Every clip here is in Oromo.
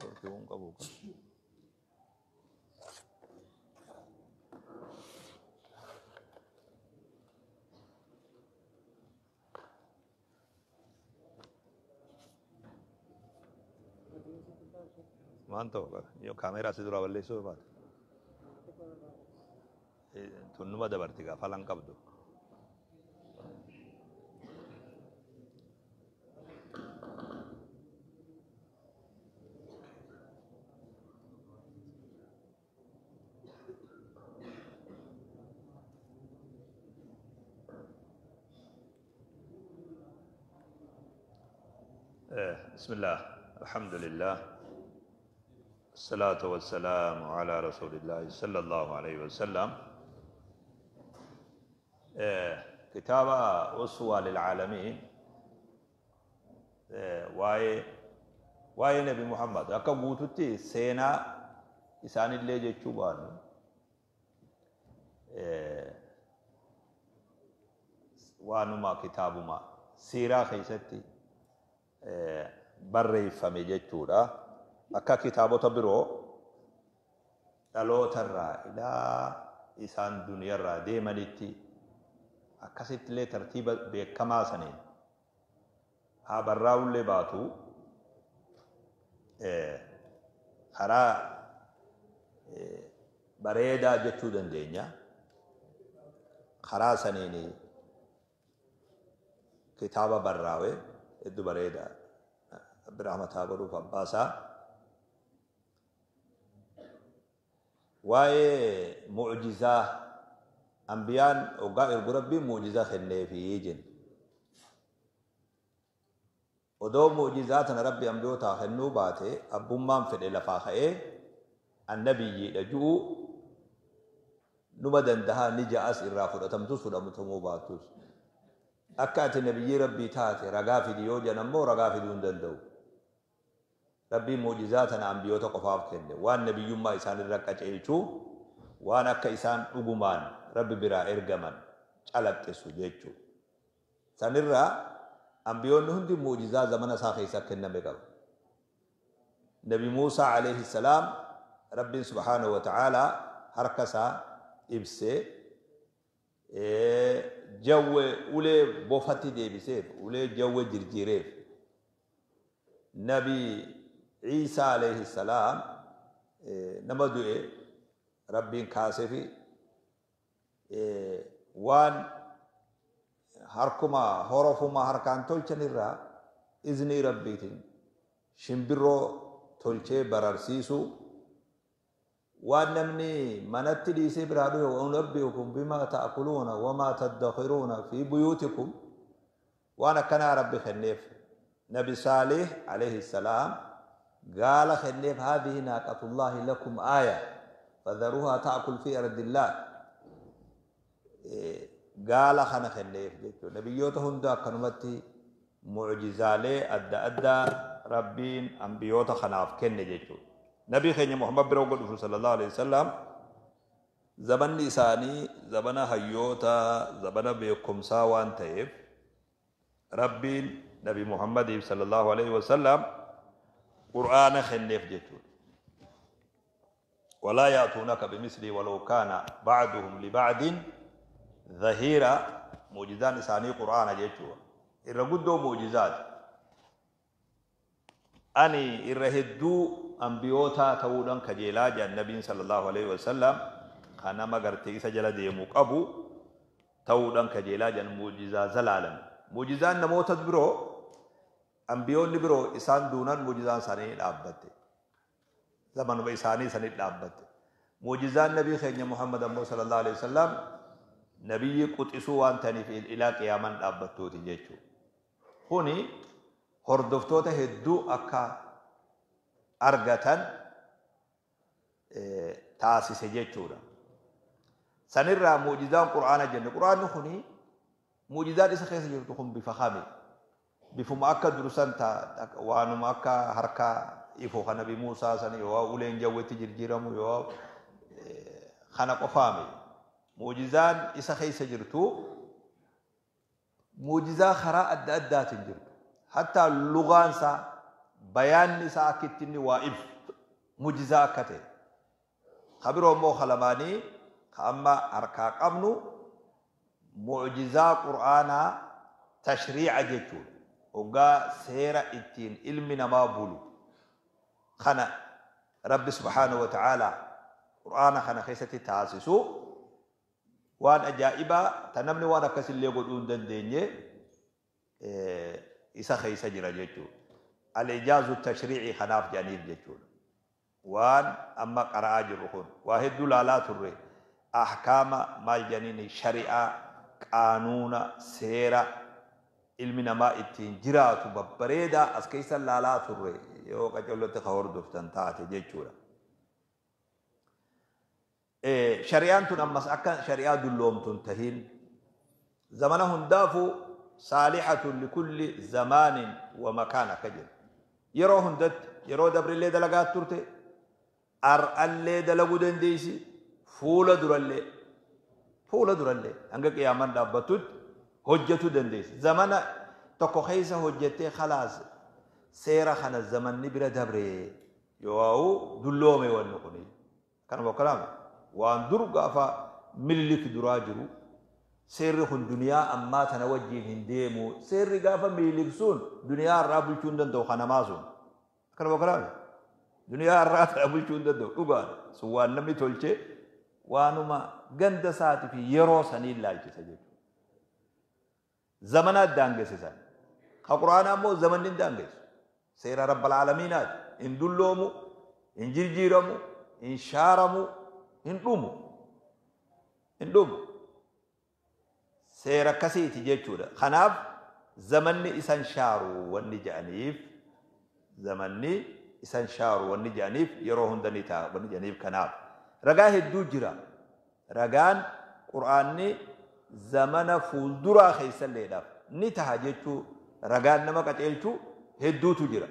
Networkii qabu. Maanto yoo kaameeraa si duraa balleessuu barbaade. Tunnuma dabarti gaa falan qabdu. بسم الله، الحمد لله، الصلاة والسلام على رسول الله صلى الله عليه وسلم. كتاب أسوة للعالمين واي نبي محمد أكا قوتتي سينا إسان اللي جتشوبان وانما كتابما سيرا خيستي barreeffame jechuudha. Akka kitaabota biroo dhalootarraa ilaa isaan duniyarraa deemanitti akkasitti illee tartiiba beekamaa saniin haa barraa'ullee baatu karaa bareedaa jechuu dandeenya. Karaa saniin kitaaba barraa'e hedduu bareedaa. Rabbi rahmataa godhuuf abbaasaa. Waa'ee mu'jizaa ambiyaan hoggaa ergu rabbiin mu'jizaa kenneefii jenna. Odoo mu'jizaa tana rabbi ambiyootaa kennuu baate abbummaan fedhe lafaa ka'ee annabiyyiidha ju'u numa dandahaa ni ja'as irraa fudhatamtus fudhatamuu baattus. Akka ati nabiyyii rabbii taate ragaa fidi yoo jedhan ammoo ragaa fiduu hin danda'u. Rabbiin mu'jizaa tana ambiyoota qofaaf kenne waan nabiyyummaa isaan irra qaceelchuu waan akka isaan dhugumaan rabbi biraa ergaman calaqqisu jechuudha. Sanirraa ambiyoonni hundi mu'jizaa zamana isaa keessa kenname qaba. Nabi Muusaa alayhi salaam rabbiin subhaanahu wa ta'aalaa harka isaa ibsee jawwe ulee bofatti deebiseef ulee jawwe jirjiireef. Nabi Ciisaa alayhi salaam nama du'e rabbiin kaaseefi waan harkuma horofuma harkaan tolchan irraa iznii rabbiitiin shimbirroo tolchee bararsiisu waan namni manatti dhiisee biraa dhufe unabbi'ukum bimaa ta'kuluuna wamaa taddakhiruuna fi buyuutikum waan akkanaa rabbi kenneef. Nabi Saalih alayhi salaam gaala kenneef haadhihi naaqatullaahi lakum aaya fadharuuhaa ta'kul fi ardillaah gaala kana kenneef jechuudha. Nabiyyoota hunda akkanumatti mu'jizaalee adda addaa rabbiin ambiyoota kanaaf kenne jechuudha. Nabii keenya Muhammad bira godhufu sallallahu alaihi wasallam zamanni isaanii zamana hayyoota zamana beekumsaa waan ta'eef rabbiin Nabi Muhammadiif sallallahu alaihi wasallam qur'aana kenneef jechuudha. Walaa ya'tuunaka bimisli walau kaana ba'duhum liba'din dhahiira mu'jizaan isaanii qur'aana jechuudha. Irra guddoo mu'jizaati. Ani irra hedduu ambiyootaa ta'uudhaan kajeelaa jedhan nabiin sallallahu alaihi wasallam kan nama gartee isa jala deemu qabu ta'uudhaan kajeelaa jedhan mu'jizaa zalaalam. Mu'jizaan namoota biroo ambiyoonni biroo isaan duunan mu'jizaan isaanii dhaabbatte. Zamanuma isaanii sanii dhaabbatte. Mu'jizaan nabii keenya Muhammad ammoo sallallahu alaihi wasallam nabiyyi quxisuu waan ta'aniif ilaa qiyaamaan dhaabbattuuti jechuudha. Kuni hordoftoota hedduu akka argatan taasise jechuudha. Sanirraa mu'jizaan qur'aana jenne. Qur'aanni kuni mu'jizaan isa keessa jirtu kun bifa kami? Bifuma akka dursan waanuma akka harka ifoo kan Nabi Muusaa sani yoo uleen jawwetti jirjiiramu yoo kana qofaami. Mu'jizaan isa keessa jirtu mu'jizaa karaa adda addaatiin jirtu. Hattaa lugaansaa Bayaanni isaa akka itti inni waa ibsu mu'jizaa akka ta'e. Ka biroo immoo ka lamaanii ka amma harkaa qabnu mu'jizaa Qur'aanaa tashrii'a jechuudha. Hoggaa seera ittiin ilmi namaa bulu kana Rabbi subhaanahu wa ta'aalaa Qur'aana kana keessatti taasisu waan ajaa'ibaa ta namni waan akkasillee godhuu hin dandeenye isa keessa jira jechuudha. Al-ijaazu tashrii'ii kanaaf jedhaniif jechuudha. Waan amma qara'aa jirru kun waa hedduu laalaa turre ahkaama maal jedhaniin shari'aa qaanuuna seera ilmi namaa ittiin jiraatu babbareedaa as keessa laalaa turre yoo qacollotti ka hordoftan taate jechuudha. Shari'aan tun ammas akka shari'aa dulloomtu hin tahin zamana hundaafuu saalixatun likulli zamaanin wa makaan akka jedhu. Yeroo hundatti yeroo dabrillee dalagaa turte ar'allee dalaguu dandeessi fuula durallee fuula durallee hanga qiyaamaan dhaabbattutti hojjetuu dandeessi. Zamana tokko keessa hojjettee khalaas seera kana zamanni bira dabre yoo dulloome wanni kuni. Kanuma kanaaf waan dur gaafa Minilik duraa jiru seerri kun duniyaa ammaa tana wajjiin hin deemu. Seerri gaafa Minilik sun duniyaa irraa bulchuu hin danda'u kanamaa sun. Kanuma kanaaf duniyaa irraa tana bulchuu hin danda'u dhugaadha. Sun waan namni tolchee waanuma ganda isaatii fi yeroo sanii ilaalchisa jechuudha. Zamana daangessisan. Ka Qur'aanaa immoo zamanni hin daangessu. Seera Rabbal Aalamiinaati. Hin dulloomu, hin jijjiiramu, hin shaaramu, hin dhumu. Hin dhumu. Seera akkasiiti jechuudha. Kanaaf zamanni isan shaaru wanni jedhaniif zamanni isan shaaru wanni jedhaniif yeroo hunda ni ta'a wanni jedhaniif kanaaf. Ragaa hedduu jira. Ragaan Qur'aanni zamana fuulduraa keessalleedhaaf ni taha jechuu ragaan nama qaceelchu hedduutu jira.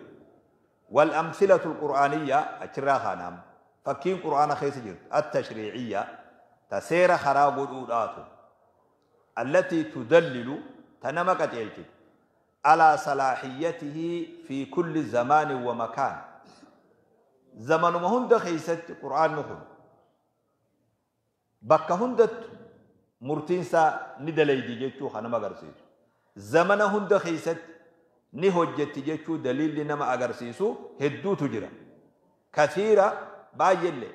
Wal amsilatul Qur'aaniyya achirraa kaanaam. Fakkiin Qur'aana keessa jirtu at-tashriiciyya ta seera karaa godhuudhaatu allatii tudallilu ta nama qaceelchitu alaa salaahiyyatihi fi kulli zamaanin wa makaan. Zamanuma hunda keessatti Qur'aanni kun bakka hundattu murtiinsaa ni dalaydi jechuu kan nama agarsiisu. Zamana hunda keessatti ni hojjetti jechuu daliilli nama agarsiisu hedduutu jira. Kathiira baay'ellee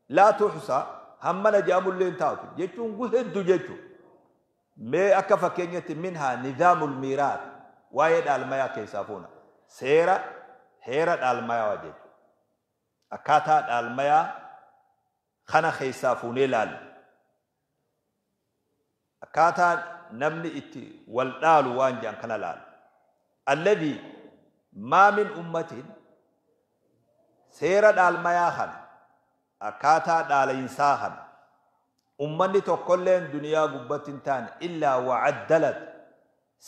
laa tuhsa hammana jedhamullee hin taatu jechuun hedduu jechuu. Mee akka fakkeenyatti minhaa nizaamul miiraat waa'ee dhaalmayaa keessaa fuuna. Seera heera dhaalmayaa jechuudha. Akkaataa dhaalmayaa kana keessaa fuunee ilaalla. Akkaataa namni itti wal dhaalu waan jedhan kana laalla. Alladii maa min ummatin seera dhaalmayaa kana akkaataa dhaalayinsaa kana ummanni tokkolleen duniyaa gubbatti hin taane illaa wa'addalat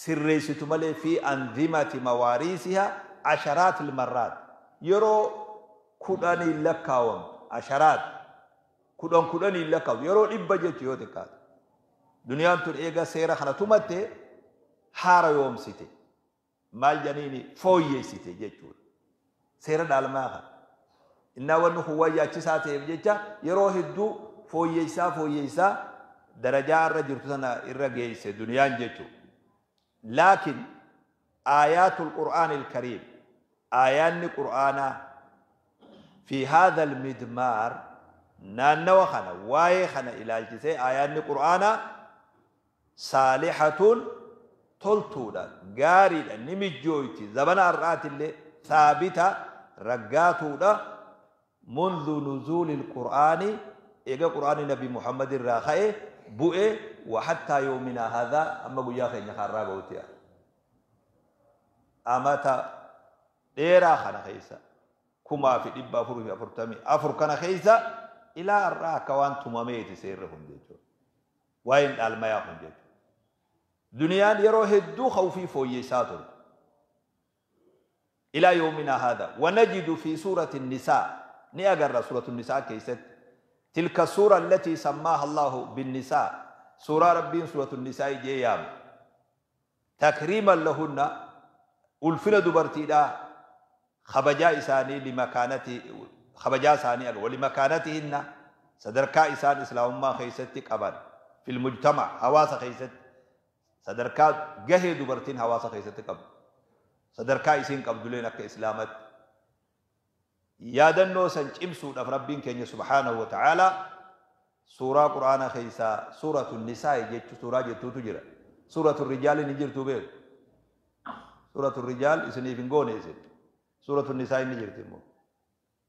sirreessitu malee fi anzimati mawaariisiha asharaat ilmarraat yeroo kudhaniin lakkaawamtu asharaat kudhan kudhaniin lakkaawamtu yeroo dhibba jechu yoo xiqqaate. Duniyaan tun eega seera kana tumatte haara yoomsite maal jedhaniini fooyyeessite jechuudha. Seera dhaalmaa kana. Innaa wanni kun waan yaachisaa ta'eef jecha yeroo hedduu fooyyeessaa fooyyeessaa darajaa irra jirtu sana irra geesse duniyaan jechuudha. Laakiin aayaatul Qur'aanil Kariim aayaanni Qur'aanaa fi haadha midmaar naannawa kana waa'ee kana ilaalchisee aayaanni Qur'aanaa saalixatuun toltuudha gaariidha ni mijjooyti zabana har'aatillee saabita raggaatuudha منذ نزول القرآن إيجا قرآن نبي محمد الراخي بؤه وحتى يومنا هذا أما قيا خيني خرابة وتيا أمتا ديرا خنا خيسا كما في دبا فر في أفرتمي أفر كان خيسا إلى الراك وان تماميتي سيرهم جيتو وين المياهم جيتو دنيا يرو هدو خوفي فويساتو إلى يومنا هذا. ونجد في سورة النساء نأجر سورة النساء كيست تلك السورة التي سماها الله بالنساء سورة ربين سورة النساء جيام تكريما لهن ألفنا دبرتي لا Kabajaa isaanii limakaanati kabajaa isaanii walimakaanatihinna sadarkaa isaan islaamummaa keessatti qaban fil mujtama hawaasa keessatti sadarkaa gahee dubartiin hawaasa keessatti qabdu sadarkaa isiin qabduleen akka islaamatti yaadannoo san cimsuudhaaf Rabbiin keenya subhaanahu wa ta'aalaa suuraa qur'aana keessaa suuratu nisaa'i jechu suuraa jettuutu jira. Suuratu rijaal ni jirtu beeku. Suuratu rijaal isiniif hin goone isin. Suuratu nisaa'i ni jirti immoo.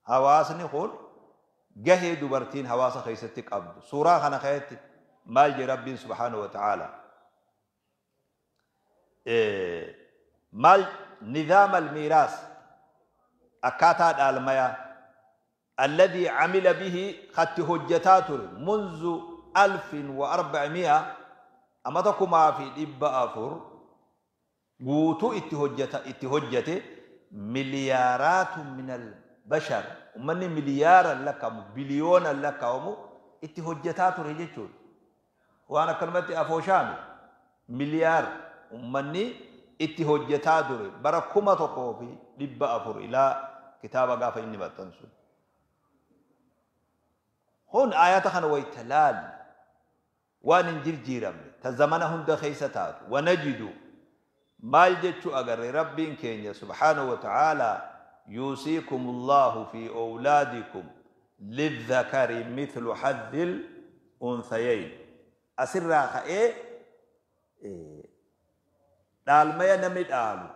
Hawaasni kun gahee dubartiin hawaasa keessatti qabdu. Suuraa kana keessatti maal jedhe Rabbiin subhaanahu wa ta'aalaa? Maal nizaam al-miiraas akkaataa dhaalmayaa alladii camila bihi katti hojjataa ture munzu 1400 amata 1400 guutuu itti hojjata itti hojjate miliyaaraatu min albashar ummanni miliyaaran lakkaa'amu biliyoonan lakkaa'amu itti hojjataa ture jechuudha. Waan akkanumatti afooshaami miliyaar ummanni itti hojjataa ture bara 1400 ilaa kitaaba gaafa inni maxxansu. Kun ayata kana wayta laal waan hin jirjiiramne ta zamana hunda keessa taatu wanajidu maal jechuu agarre Rabbiin keenya subhaanahu wa ta'aalaa yuusiikum Allahu fi awlaadikum lidhakari mithlu haddil unthayayn asirraa ka'ee dhaalmaya namni dhaalu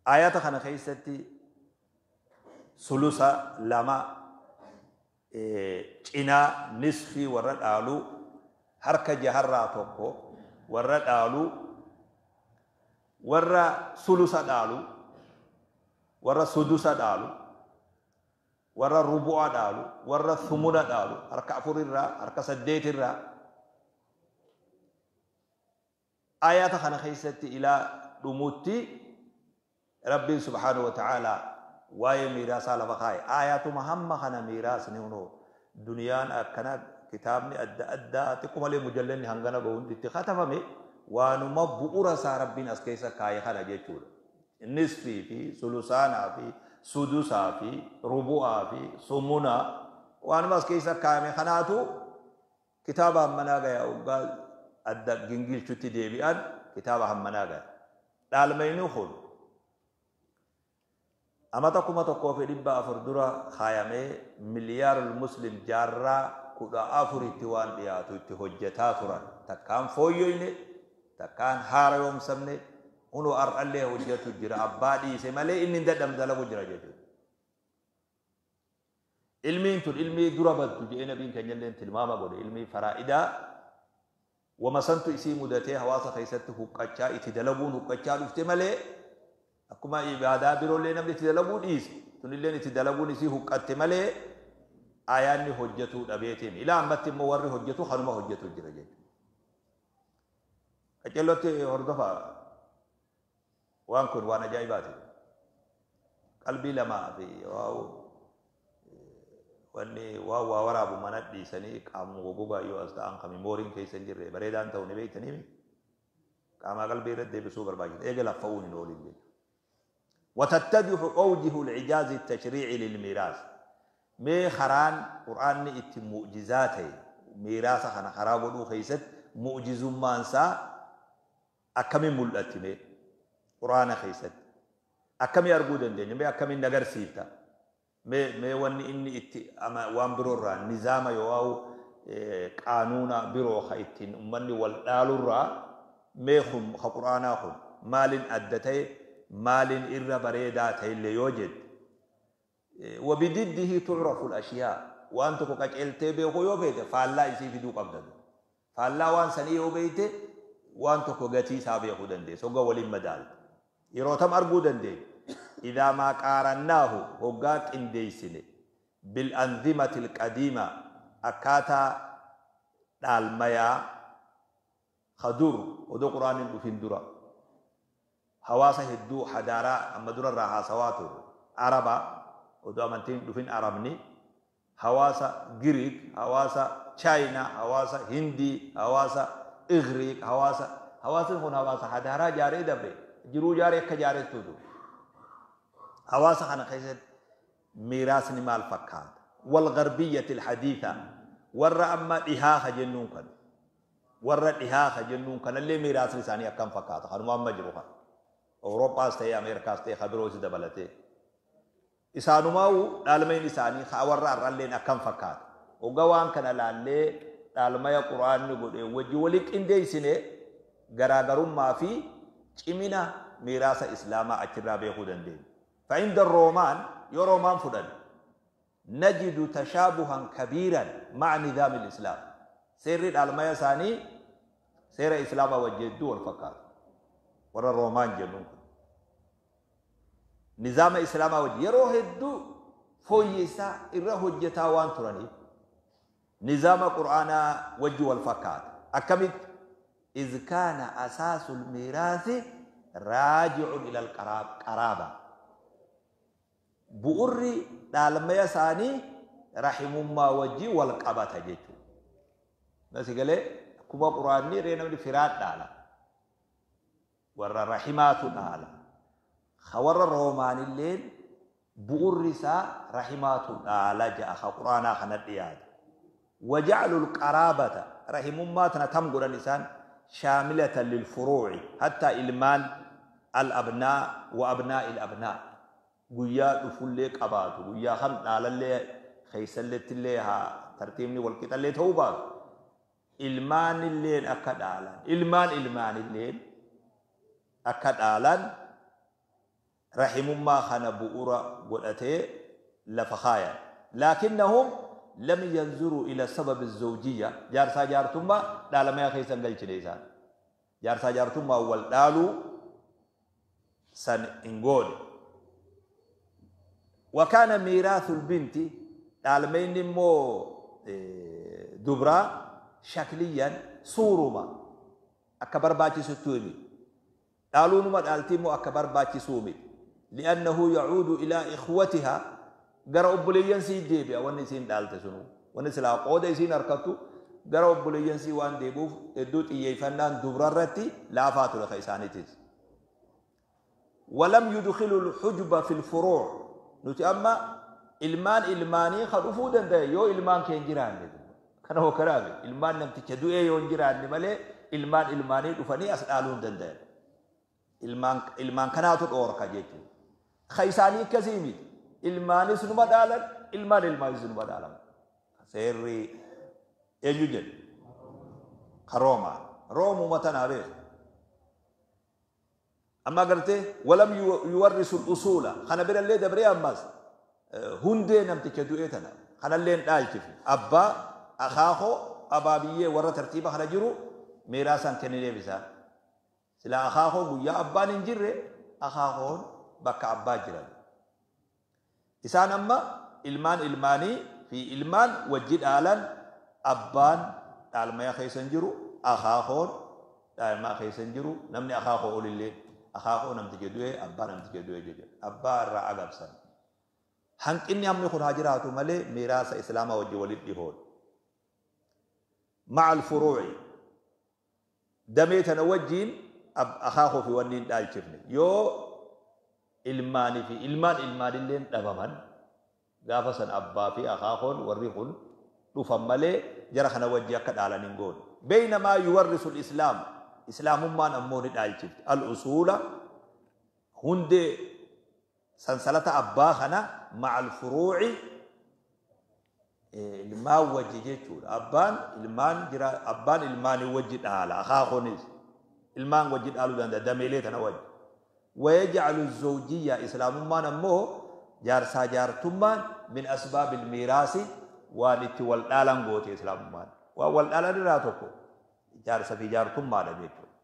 ayata kana keessatti sulusa lama cinaa nisfii warra dhaalu harka jaharraa tokko warra dhaalu warra sulusa dhaalu warra sudusa dhaalu warra rubu'a dhaalu warra thumuna dhaalu harka afurirraa harka saddeetirraa ayata kana keessatti ilaa dhumutti Rabbiin subhaanahu wa ta'aalaa waa'ee miiraasaa lafa kaa'e. Ayatuma hamma kana miiraasni hunoo duniyaan akkana kitaabni adda addaa xiqqoo mujallanni hangana gahu hundi itti katabame waanuma bu'uura isaa Rabbiin as keessa kaa'e kana jechuudha. Nisfii fi sulusaanaa fi sudusaa fi rubu'aa fi sumunaa waanuma as keessa kaa'ame kanaatu kitaaba hammanaa gaya waggaa adda gingilchutti deebi'an kitaaba hammanaa gaya. Dhaalmayni kun amata 1400 dura kaayamee miliyaarul muslim jaarraa 14tti waan dhiyaatu itti hojjetaa turan. Takkaan fooyyoyne takkaan haarayoomsamne hunoo har'allee hojjetu jira abbaa dhiise malee inni hin dadhabne dalagu jira jechuudha. Ilmiin tun ilmii dura baddu jedhee nabiin keenya illee tilmaama godhe ilmii faraa'idaa wama santu isii mudatee hawaasa keessatti huqqachaa itti dalaguun huqqachaa dhufte malee akkuma ibaadaa biroollee namni itti dalaguu dhiise tunilleen itti dalaguun isii huqqatte malee ayaanni hojjetuu dhabeetiin ilaa ammatti immoo warri hojjetu kanuma hojjetu jira jechuudha. Qacellotti hordofaa waan kun waan ajaa'ibaati. Qalbii lamaa fi wanni waa waa waraabu mana dhiisanii qaamuma gogogaa yoo as ta'an kan memooriin keessa hin jirre bareedaan ta'u ni beektanii qaamaa qalbii irratti deebisuu barbaachisa. Eega laffa'uun hin oolin jechuudha. وتتضح أوجه الإعجاز التشريعي للميراث mee karaan qur'aanni itti mu'jizaa ta'e miiraasa kana karaa godhuu keessatti mu'jizummaan isaa akkamiin mul'atti mee qur'aana keessatti akkamii arguu dandeenya mee akkamiin agarsiifta mee wanni inni itti waan biroorraa nizaama yoo qaanuuna biroo ka ittiin ummanni wal dhaalurraa mee kun ka qur'aanaa kun maaliin adda ta'e maaliin irra bareedaa ta'ellee yoo jette وبضده تعرف الأشياء وأنت قجلتي بيكو يو بيت فالله يسي في دو قبض فالله وان سني يو بيت وأنت قتي سابيكو دندي سوغا ولي مدال يروتم أرجو دندي إذا ما قارناه هوغاك إنديسني بالأنظمة القديمة أكاتا دالميا خدور ودو قرآن في درا حواسه هدو حدارة أما درا راها سواتر عربا odoo amantiin dhufin Arabni hawaasa Giriik, hawaasa Chaayinaa, hawaasa Hindii, hawaasa Igriik, hawaasni kun hawaasa hadaaraa jaaree dabre Jiruu jaaree akka jaarettuutu. Hawaasa kana keessatti miiraasni maal fakkaata? Walgarbiyyati alhadiitha, warra amma dhihaa ka jennuun kana. Warra dhihaa ka jennuun kanallee miiraasni isaanii akkam fakkaata? Kanuma amma jiru kana. Awurooppaas ta'ee Ameerikaas ta'ee ka biroos dabalatee. Isaanumaa'u dhaalmayin isaanii ka warra har'alleen akkam fakkaata? Hogga waan kana laallee dhaalmaya Qur'aanni godhe wajji wali qindeessine, garaagarummaa fi cimina miiraasa Islaamaa achirraa beekuu dandeenya. فعند الرومان، yoo Roomaan fudhan، نجد تشابها كبيرا مع نظام الإسلام. Seerri dhaalmaya isaanii seera Islaamaa wajji hedduu wal fakkaata. Warra Roomaan jennuun kun. Nizaama Islaamaa wajji yeroo hedduu fooyyessaa irra hojjetaa waan turaniif nizaama Qur'aanaa wajji wal fakkaata. Akkamitti? إذ كان أساس الميراث راجع إلى القرابة. Bu'urri dhaalmaya isaanii rahimummaa wajji wal qabata jechuudha. Nasi galee akkuma Qur'aanni ree namni firaan dhaala. Warra rahimaatu dhaala. Ka warra Roomaanilleen bu'urri isaa rahimaatu dhaala ja'a ka Qur'aanaa kana dhiyaata. وجعلوا القرابة، rahimummaa tana tam godhan isaan؟ شاملة للفروع، حتى ilmaan، الأبناء وأبناء الأبناء، guyyaa dhufullee qabaatu, guyyaa kam dhaalallee keeysallettillee haa tartiibni walqixallee ta'uu baatu, ilmaanilleen akka dhaalan, ilmaan ilmaanilleen akka dhaalan rahimummaa kana bu'ura godhatee lafa kaayan. لكنهم لم ينظروا إلى سبب الزوجية. Jaarsaa jaartummaa dhaalamaya keessan galchine. Isaan jaarsaa jaartummaa wal dhaaluu san hin goone. وكان ميراث البنت، dhaalmeyni immoo dubraa، شكليا، suuruma akka barbaachisutti himi, dhaaluunuma dhaaltii immoo akka barbaachisuu miti. لأنه يعود إلى إخوتها، gara obboleeyyan sii deebi'a. Wanni isiin dhaalte sunu, wanni silaa qooda isiin harkattu gara obboleeyyan sii waan deebi'uuf, hedduu xiyyeeffannaan dubrarratti laafaa ture ka isaaniitis. ولم يدخلوا الحجب في الفروع. Nuti amma ilmaan ilmaanii ka dhufuu danda'e yoo ilmaan kee hin jiraanne, kana hoo karaame ilmaan namticha du'ee yoo hin jiraanne malee, ilmaan ilmaanii dhufanii as dhaaluu hin danda'an. Ilmaan ilmaan kanaatu dhoorka jechuudha. Ka isaanii akkasii miti. Ilmaanis numa dhaalan, ilmaan ilmaanis numa dhaalan. Seerri eenyu jedhu? Ka Roomaa. Roomuma tanaa beeku. Amma agartee ولم يورثوا الأصول. Kana birallee dabree ammas hundee namticha du'ee tana kanallee hin dhaalchifu. Abbaa, akaakoo, abaabiyyee, warra tartiiba kana jiru miiraasaan kennineef isaan. Sila akaakoo guyyaa abbaan hin jirre akaakoon bakka abbaa jiran. Isaan amma ilmaan ilmaanii fi ilmaan wajji dhaalan. Abbaan dhaalmaya keessa hin jiru, akaakoon dhaalmaa keessa hin jiru, namni akaakoo olillee, akaakoo namticha du'ee, abbaa namticha du'ee jechuudha. Abbaa irraa agabsan. Hanqinni hammi kun haa jiraatu malee miiraasa Islaamaa wajji walitti dhihoodha. مع الفروع، damee tana wajjiin akaakoo fi wanni hin dhaalchifne. Yoo ilmaanii fi ilmaan ilmaanilleen dhabaman, gaafa san abbaa fi akaakoon warri kun dhufan malee jara kana wajji akka dhaalan hin goone. بينما يورث الإسلام، Islaamummaan ammoo ni dhaalchifte. الأصول، hundee sansalata abbaa kana، مع الفروع، ilmaan wajji jechuudha. Abbaan ilmaan jira, abbaan ilmaanii wajji dhaala, akaakoonis ilmaan wajji dhaaluu danda'a dameelee tana wajji. ويجعل الزوجية، Islaamummaan ammoo jaarsaa jaartummaan، من أسباب الميراث، waan itti wal dhaalan goote Islaamummaan. Waan wal dhaalan irraa tokko jaarsa fi jaartummaadha jechuudha.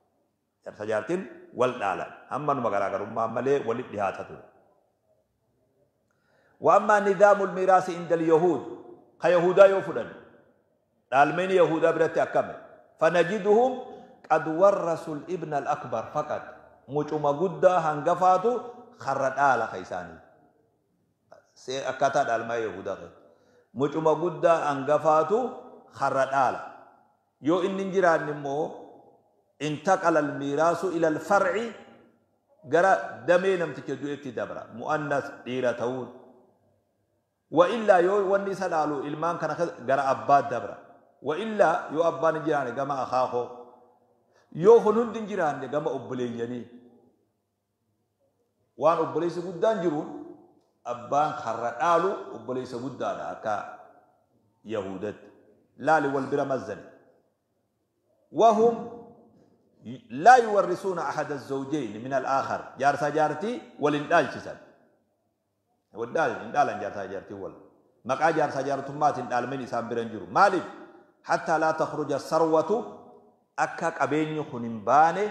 Jaarsa jaartiin wal dhaalan hammanuma garaagarummaa malee walitti dhiyaata ture. وأما نظام الميراث عند اليهود، كيهودا yoo fudhan, dhaalmeen Yahudaa biratti akkame؟ فنجدهم قد ورثوا الابن الأكبر فقط. Mucuma guddaa hangafaatu karra dhaala ka isaanii. Akkaataa dhaalmaa Yahudaa keessa mucuma guddaa hangafaatu karra dhaala. Yoo inni hin jiraanne immoo انتقل الميراث إلى الفرع. Gara damee namticha du'etti dabra. Mu'annas dhiira ta'uun. Wa illaa yoo wanni isa dhaalu ilmaan kana gara abbaa dabra. Wa illaa yoo abbaan hin jiraanne gama akaakoo. Yoo kun hundi hin jiraanne gama obboleeyyanii. Waan obboleessi guddaan jiruun abbaan karra dhaalu obboleessa guddaadha akka Yahudatti. Laali wal bira mazzani. وهم لا يورثون أحد الزوجين من الآخر. جارسا جارتي ولندالشسن. والدال اندالن جارسا جارتي ول. مقا جارسا جارتمات اندالمين إسان برنجرو. مالف حتى لا تخرج الثروة أكا قبيني خنباني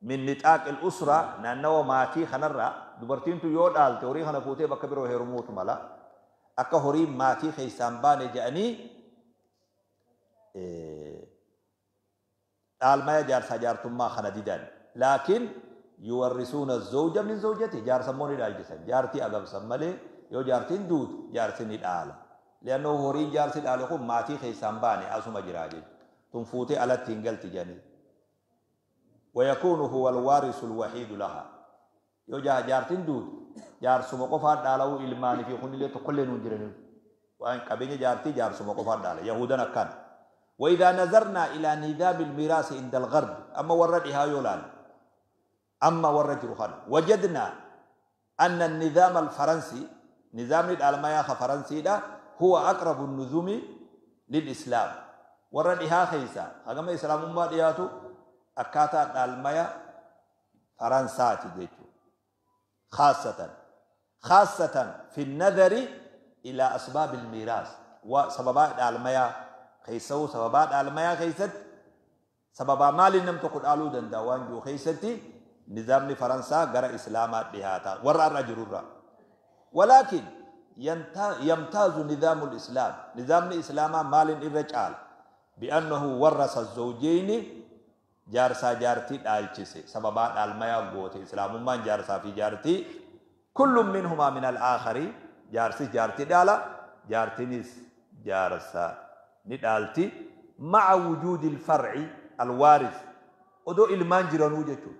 من نطاق الأسرة نانو ماتي خنرا دبرتين تو يود آل توري خنفوتي بكبرو هيرموت ملا أكا هوري ماتي خيسان باني جاني dhaalmaya jaarsaa jaartummaa kana didan. Laakiin yuwarrisuuna zawja min zawjati jaarsa immoo ni dhaalchisan. Jaartii agabsan malee yoo jaartiin duute jaarsi ni dhaala. Li'annoo horiin jaarsi dhaale kun maatii keessaan baane asuma jiraa jechuudha. Tun fuutee alatti hin galti jedhanii. ويكون هو الوارث الوحيد لها. Yoo jaartiin duute jaarsuma qofaan dhaala'uu ilmaanii fi kunillee tokkollee nuun jiranii. Waan qabeenya jaartii jaarsuma qofaan dhaala. Yahudan akkana. وإذا نظرنا إلى نظام الميراث عند الغرب أما ورد يولان أما ورد رخان وجدنا أن النظام الفرنسي نظام الألمانيا فرنسي ده هو أقرب النظم للإسلام. ورد خيسا هذا إسلام ما دياتو أكاتا الألمانيا فرنسا تجيتو خاصة في النظر إلى أسباب الميراث وسببات الألمانيا خيسو سببات الميا خيست سببا مال نم تقول آلو دندوان جو خيستي نظام فرنسا غرا إسلامات بهاتا ورا الرجل. ولكن يمتاز نظام الإسلام نظام الإسلام مال الرجال بأنه ورث الزوجين جارسا جارتي دالچسي سببات الميا غوتي إسلام من جارسا في جارتي كل منهما من الآخر جارسي جارتي دالا جارتينيس جارسا ندالتي مع وجود الفرع الوارث ودو إلمان جرانو جتو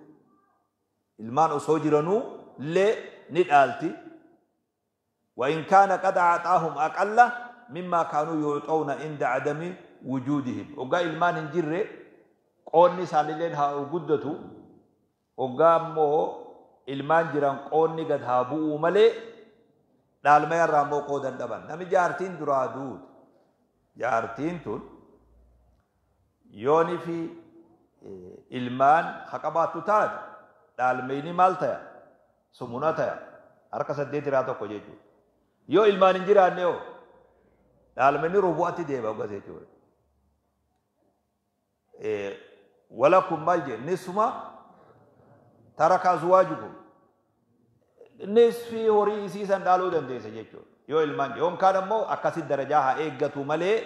إلمان أصو جرانو لي ندالتي. وإن كان قد أعطاهم أقل مما كانوا يعطون عند عدم وجودهم. وقا إلمان جري قوني ساللين ها وجدتو وقا مو إلمان جران قوني قد هابو ملي دالما يرامو قودن دبن نمي جارتين درادود jaartiin tun yooni fi ilmaan haqabaattu taate dhaalmeyni maal taya sumuna taya harka 8 irraa tokko jechuudha. Yoo ilmaan hin jiraanne hoo dhaalmeyni rubu'atti deema ogas jechuudha. Walakum maal jee nisuma taraka azwaajukum nisfi horii isiisan dhaaluu dandeessa jechuudha. Yoo ilmaan yoon kaan ammoo akkasitti darajaa haa eeggatu malee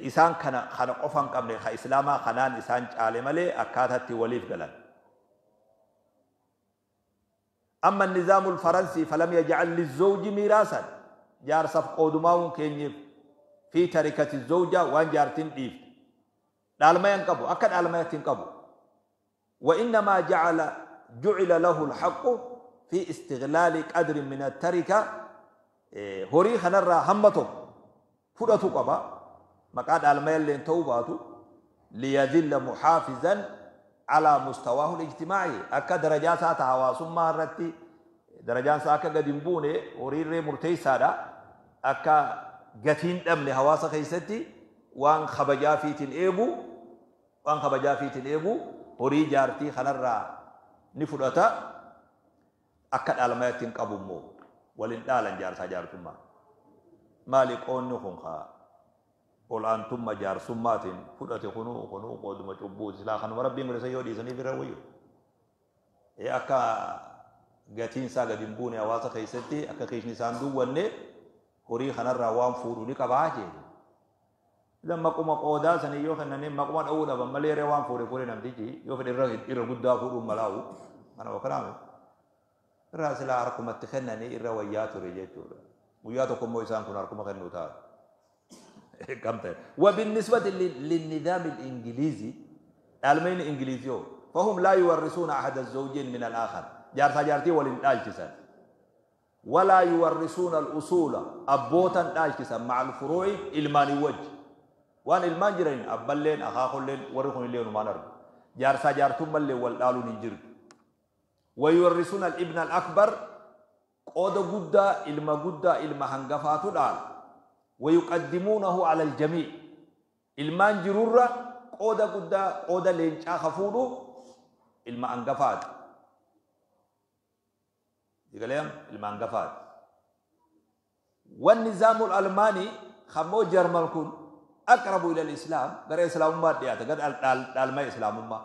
isaan kana qofa hin qabne ka islaamaa kanaan isaan caale malee akkaataatti waliif galan. أما النظام الفرنسي فلم يجعل للزوج ميراثا جارسف قودماون كينيف في تركة الزوجة وان جارتين ديف دالما ينقبو أكد دالما ينقبو. وإنما جعل له الحق في استغلال قدر من التركة هوري خنرا همته فدتو قبا مقاد الميل توباتو ليذل محافظا على مستواه الاجتماعي أكا درجات هواسم مرتي درجات أكا قدمبوني هوري مرتي سادا أكا قتين أمن هواسا خيستي وان خبجا فيتين إيبو وان خبجا فيتين إيبو هوري جارتي خنرا نفدتا akka dhaalmayatti hin qabu immoo waliin dhaalan jaarsaa jaartummaa. Maali qoonni kun kaa olaantummaa jaarsummaatiin fudhate kunuu qooduma cubbuuti silaa kanuma rabbiin godhe yoo dhiisaniif irra wayyo. Akka gatiin isaa gadi hin buune hawaasa keessatti akka keeshni isaan duwwanne horii kanarraa waan fuudhu ni qabaa jechuudha. Idan maquma qoodaa sanii yoo kennanii maquma dha'uu dhaban malee irra waan fuudhe fuudhe namtichi yoo fedhe irra guddaa fuudhuun malaa'u kana wakanaame. Irraa silaa harkumatti kennanii irra wayyaa ture jechuudha. Guyyaa tokko immoo isaan kun harkuma kennuu ta'a. كم طيب. وبالنسبة للنظام الإنجليزي المين إنجليزيو Fahum laa yuwarrisuuna ahada zawjiin min al-aakhar. Jaarsaa jaartii waliin dhaalchisan. Walaa yuwarrisuuna al-usuula abbootan dhaalchisan ma'a al-furuu'i ilmaanii wajji. Waan ilmaan jiraniin abballeen akaakolleen warri kunillee numaan argu. Jaarsaa jaartummallee wal dhaaluun hin jirtu. Wayuwarrisuuna al-ibna al-akbar qooda guddaa ilma guddaa ilma hangafaatu dhaala. Wayuqaddimuunahu ala al-jamii. Ilmaan jirurra qooda guddaa qooda leencaa hafuudhu ilma hangafaati. Digaleem ilma hangafaati. والنظام الألماني خمو جرمان كن أقرب إلى الإسلام غير إسلام ما ديات غير الألمان إسلام ما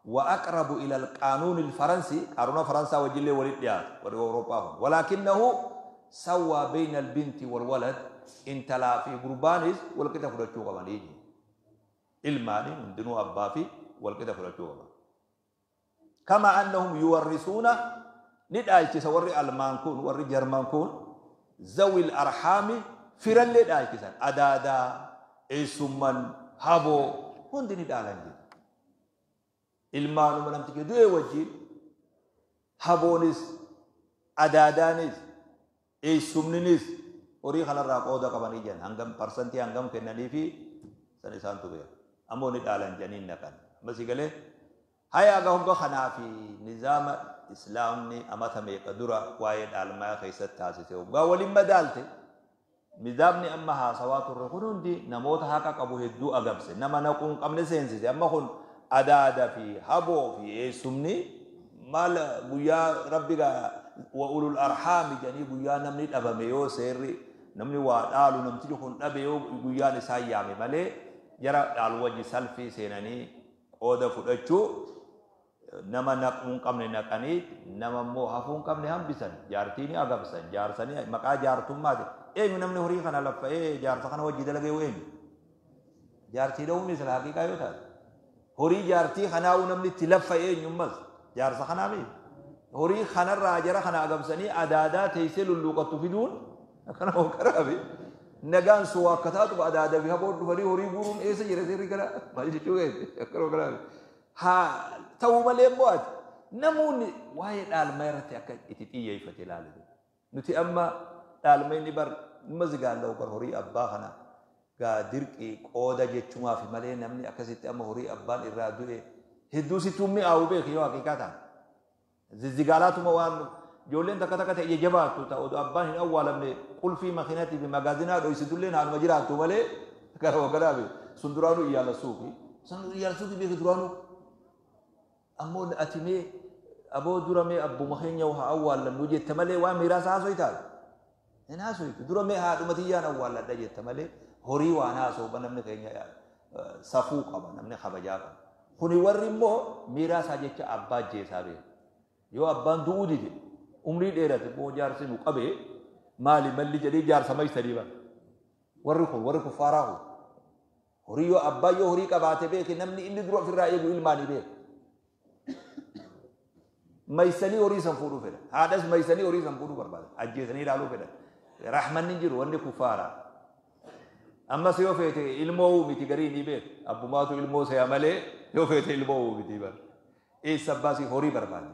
وأقرب إلى القانون الفرنسي قانون فرنسا وجل ولد ديات وأوروبا ولكنه سوى بين البنت والولد انت لا في قربانيس والكتاب فرتشو قبانيجي إلماني من دنو أبافي والكتاب فرتشو قبان كما أنهم يورثون ندعي وري ألمان كون وري جرمان كون ذوي الأرحام فرن لدعي كسان أدادا إيسومن هابو هندي ندعي ilmaanuma namtichi du'e wajjin haboonis adaadaanis eessumninis horii kanarraa qooda qabanii jiran hangam parsantii hangam kennanii fi san isaantu beeka ammoo ni dhaalan jedhanii naqan ammasii galee hayaa hogga kanaa fi nizaama islaamni amata meeqa dura waa'ee dhaalmaa keessatti taasise hoggaa waliin madaalte nizaamni amma haasawaa turre kun hundi namoota haqa qabu hedduu agabse nama naquu hin qabne seensise amma kun adaada fi haboo fi eessumni maal guyyaa rabbi wa ulul arhaami jedhanii guyyaa namni dhabame yoo seerri namni waa dhaalu namtichi kun dhabe yoo guyyaan isaan yaame malee jara dhaalu wajji salfii seenanii qooda fudhachuu nama naquu hin qabne naqanii nama immoo hafuu hin qabne hambisan jaartii ni agabsan jaarsanii maqaa jaartummaati eenyu namni horii kana laffa'ee jaarsa kana wajji dalagee eenyu jaartii dha'uu misla haqiiqaa yoo taate horii jaartii kanaa'uu namni itti laffa'ee eenyummas jaarsa kanaa miti horii kanarraa jara kana agabsanii adaadaa teessee lulluuqattu fiduun akkana hooggaraafi nagaan soo akka taatu adaadaa fi haboo dhufanii horii guuruun eessa jira seerri kana maal jechuu geesse akkana hooggaraafi haa ta'uu malee immoo ati namoonni waa'ee dhaalmaa irratti akka itti xiyyeeffate ilaalu nuti amma dhaalma inni bar dhimma zigaalla'u bar horii abbaa kana gaa dirqii qooda jechumaaf malee namni akkasitti amma horii abbaan irraa du'e hedduu sittuu mi'aawu beeki yoo haqiiqaa ta'an. Zizzigaalaatuma waan ijoolleen takka takka ta'e jabaattu ta'u abbaan hin awwaalamne qulfii makiinaatii fi magaazinaa dhoysitullee naanuma jiraattu malee gara garaabe sun duraanuu iyyaala suuqi. Sun iyyaala suuqi beeki duraanuu. Ammoo ati mee aboo dura mee abbuma keenya haa awwaallannu jette malee waan miiraasa haasoo taate. Hin haasoitu dura mee haadhuma tiyyaan awwaalladha jette malee horii waan haasoo namni keenya safuu qaba namni kabajaa qaba. Kuni warri immoo miiraasaa jecha abbaa ajjeesaa beeku. Yoo abbaan du'uu dide umrii dheerate immoo jaarsi nu qabee maali malli jedhee jaarsa maysanii bara. Warri kun warri kuffaaraa kun horii yoo abbaa yoo horii qabaate beeke namni inni dura ofirraa eegu ilmaanii beeka. Maysanii horii san fuudhuu fedha. Haadhas maysanii horii san fuudhuu barbaada. Ajjeesanii ilaaluu fedha. Rahmanni hin jiru wanni kuffaaraa. Ammas yoo feete ilmoo miti garii ni beeka. Abbumaatu ilmoo se'a malee yoo feete ilmoo miti bara. Eessa abbaasii horii barbaada.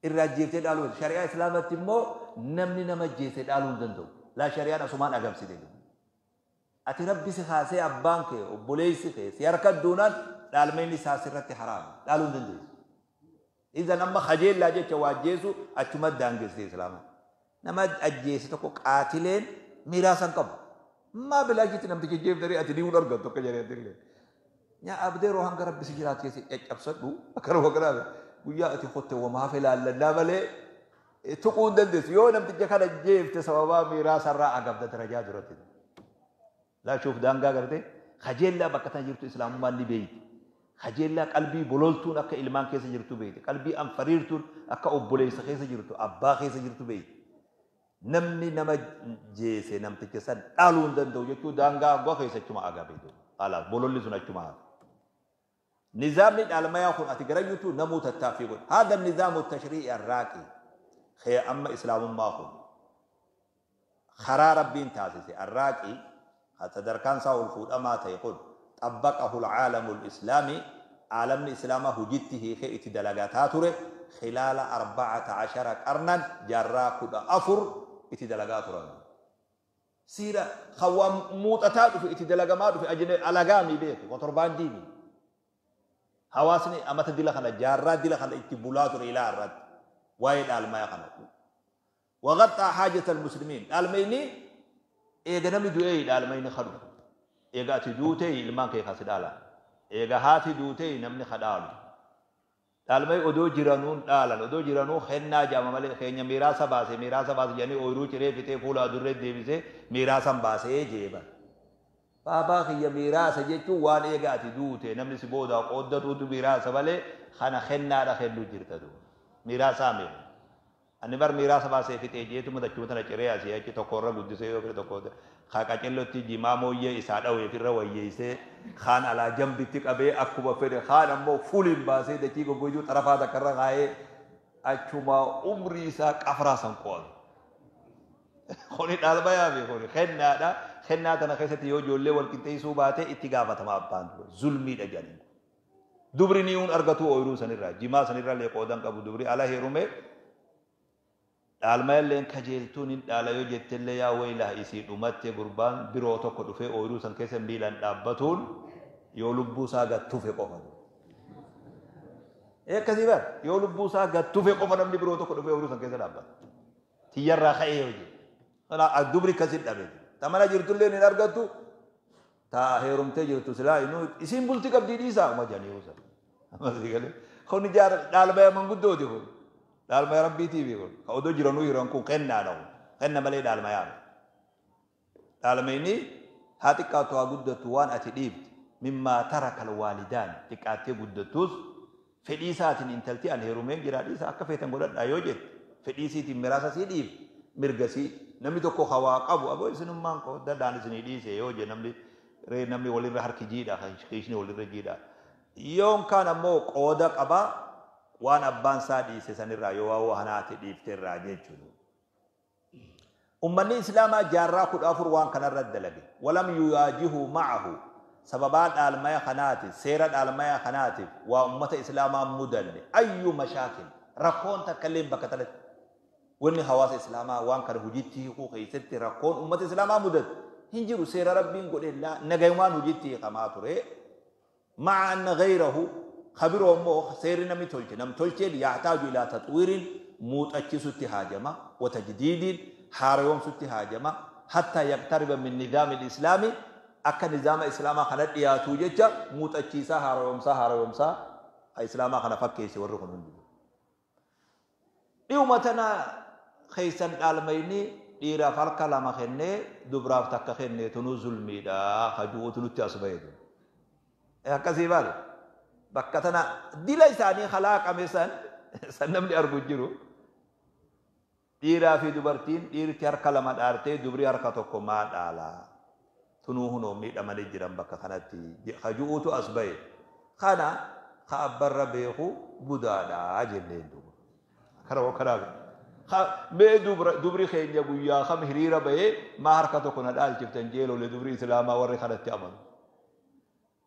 Irraa ajjeeftee dhaaluu fedha. Shari'aa Islaamatti immoo namni nama ajjeese dhaaluu hin danda'u. Laa shari'aan asumaan agamsite. Ati rabbi si kaasee abbaan kee obboleessi kee si harka duunaan dhaalmeenni isaa sirratti haraama. Dhaaluu hin dandeessu. Idan amma kajeellaa jecha waa ajjeesu achuma daangessite Islaama. Nama ajjeese tokko qaatileen miiraasa hin qabu. Maa bilaajitti namtichi jeeftaree ati ni hun argattu akka jedhee Yaa abdee yeroo hanga rabbi si jiraatu keessa caccabsadhu akkana garaabe guyyaa ati kotte wama hafe laallannaa malee tuquu hin dandeessu yoo namticha kana jeefte sababaa miiraasarraa agabda darajaa duratti. Laa shuuf daangaa gartee kajeellaa bakka tana jirtu islaamummaan ni beeyti. Kajeellaa qalbii bololtuun akka ilmaan keessa jirtu beeyti. Qalbii anfariirtuun akka obboleessa keessa jirtu abbaa keessa jirtu beeyti. Namni nama jeese namticha san dhaaluu hin danda'u jechuu daangaa abbaa keessa achuma agabeetu. Alaas bololli sun achuma hafe. Nizaamni dhaalmayaa kun ati garayyutu namuu tattaaffii godha. Haadha nizaamu tashrii'i arraaqi. Khee amma islaamummaa kun karaa rabbiin taasise arraaqi sadarkaan isaa ol fuudhamaa ta'e kun xabbaqahu alcaalamu lislaami Aalamni Islaamaa hujitti hiikee itti dalagataa ture khilaala 14 qarnan, jaarraa 14 itti dalagaa turan. Siira kan waan muuxataa dhufe, itti dalagamaa dhufe, ajine alagaamii beeku kontorbaandiimi. Hawaasni amata dila kana, jaarraa dila kana itti bulaa ture ilaa irratti waa'ee dhaalmaya kana. Waqaxxaa haajata almuslimiin, dhaalmayni eega namni du'ee dhaalmayni kadhu. Eega ati duutee ilmaan kee kasi dhaala. Eega haati duutee namni ka dhaalu. Dhaalmay odoo jiranuun dhaalan, odoo jiranuu kennaa jaama malee keenya miiraasa baase, miiraasa baase jedhanii ooyiruu ciree fixee fuula adurree deebisee miiraasan baasee jeeban. Baabaa kiyya, miiraasa jechuun waan eega ati duute namni si boodaa qooddatuutu miiraasa malee kana kennaadha kennuu jirta duuba. Miiraasaa miiru. Ani bar miiraasa baasee fixee jeetuma dachuma tana ciree asii achi tokko irra guddisee yoo fedhe tokko qaqacellotti jimaa mooyyee isaa dhaweef irra wayyeessee, kaan alaa jambitti qabee akkuma fedhe, kaan ammoo fuliin baasee dachii goggoyduu xarafaa takka irra kaayee achuma umrii isaa qafraa san qo'atu. Kuni dhaalmayaa fi kuni kennaadha. Kennaa tana keessatti yoo ijoollee wal qixxeessuu baate itti gaafatama abbaan dura. Zulmiidha jedhanii. Dubri niyuun argatu ooyiruu sanirraa, jimaa sanirraa illee qoodan qabu. Dubri ala heerume dhaalmayalleen kajeeltuun hin dhaala yoo jettellee, yaa wayilaa, isii dhumatte, gurbaan biroo tokko dhufee ooyiruu san keessa miilaan dhaabbatuun yoo lubbuu isaa gad tufe qofa. Akkasii bar, yoo lubbuu isaa gad tufe qofa namni biroo tokko dhufee ooyiruu san keessa dhaabbata. Tiyyarraa ka'ee yoo jedhe. Dubri akkasit dhabe. Ta mana jirtullee hin argattu. Ta heerumtee jirtu silaa inuu isiin bultii qabdii dhiisaa uma jedhanii yoo sana. Kun dhaalmaya manguddooti kun. Dhaalmaya rabbiitiifi kun. Ka odoo jiranuu hiran kun kennaadha kun. Kenna malee dhaalmayaa. Dhaalmayni haa xiqqaattu haa guddattu waan ati dhiifte. Mimmaa taraka alwaalidaan, xiqqaattee guddattus, fedhii isaatiin intalti an heerumeen jira dhiisa akka feetan godhadhaa yoo jette, fedhii isiitiin miraasa sii dhiifte, mirga sii. Namni tokko hawaa qabu aboo isinummaan qooddadhaan isinii dhiise yoo je, namni ree namni walirra harki jiidha, kiishni walirra jiidha. Yoon kaan ammoo qooda qaba waan abbaan isaa dhiise sanirraa, yoo waa hanaati dhiifte irraa jechuudha. Ummanni Islaamaa jaarraa 14 waan kanarra dalage. Walam yuyaajihuu ma'ahu, sababaa dhaalmaya kanaatiif, seera dhaalmaya kanaatiif waa ummata Islaamaa mudanne ayyu mashaakil, rakkoon takka illee bakka tanatti. Wanni hawaasa Islaamaa waan kana hujitti hiikuu keessatti rakkoon ummata Islaamaa mudate hin jiru. Seera Rabbiin godhe nagayumaan hujitti hiikamaa ture. Ma'a anna gayrahu, kabiroo immoo seerri namni tolche nam tolcheen, yahtaaju ilaa taxwiirin, muuxachisutti haajama, wa tajdiidiin, haarayoomsutti haajama, hattaa yaqtariba min nizaami islaami, akka nizaama Islaamaa kana dhiyaatuu jecha muuxachiisaa, haarayoomsaa, haarayoomsaa Islaamaa kana fakkeesse warri kun hundi. Dhiyuma tana keessan dhaalmayni dhiiraaf harka lama kennee dubraaf takka kennee tunuu zulmiidha hajuutu nutti as baheetu. Akkasii baal bakka tana dila isaanii kalaaqame san san namni argu jiru. Dhiiraa fi dubartiin, dhiirti harka lama dhaartee dubri harka tokko maa dhaalaa? Tunuu hunoo miidhamanii jiran bakka kanatti hajuutu as bahe. Kana ka abbarra beeku budaadha jenneen duuba. Kana kanaaf mee dubri keenya guyyaa kam hiriira bahee maa harka tokko na dhaalchiftan jeelolee dubri Islaamaa warri kanatti amanu?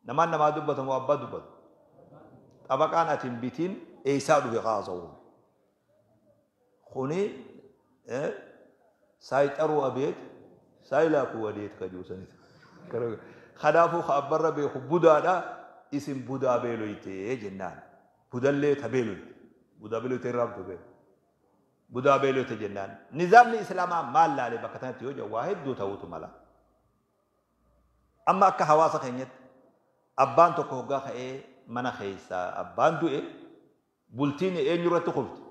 Namaan namaa dubbatamu abbaa dubbatu. Xabaqaan ati hin bitin eessaa dhufe kaasa'u? Kuni saayixaruu abeet saayilaakuu wadeet kajuusanit. Kanaafuu ka abbarra beeku budaadha, isin budaa beeloytee jennaan. Budallee ta beeloyte. Budaa beeloyte irraa abdu beeku. Budaa beeloyte jennaan. Nizaamni Islaamaa maal laalee bakka tanatti yoo jedhu, waa hedduu ta'uutu mala. Amma akka hawaasa keenyatti abbaan tokko hoggaa ka'ee mana keessaa abbaan du'e, bultiin eenyurratti kufti?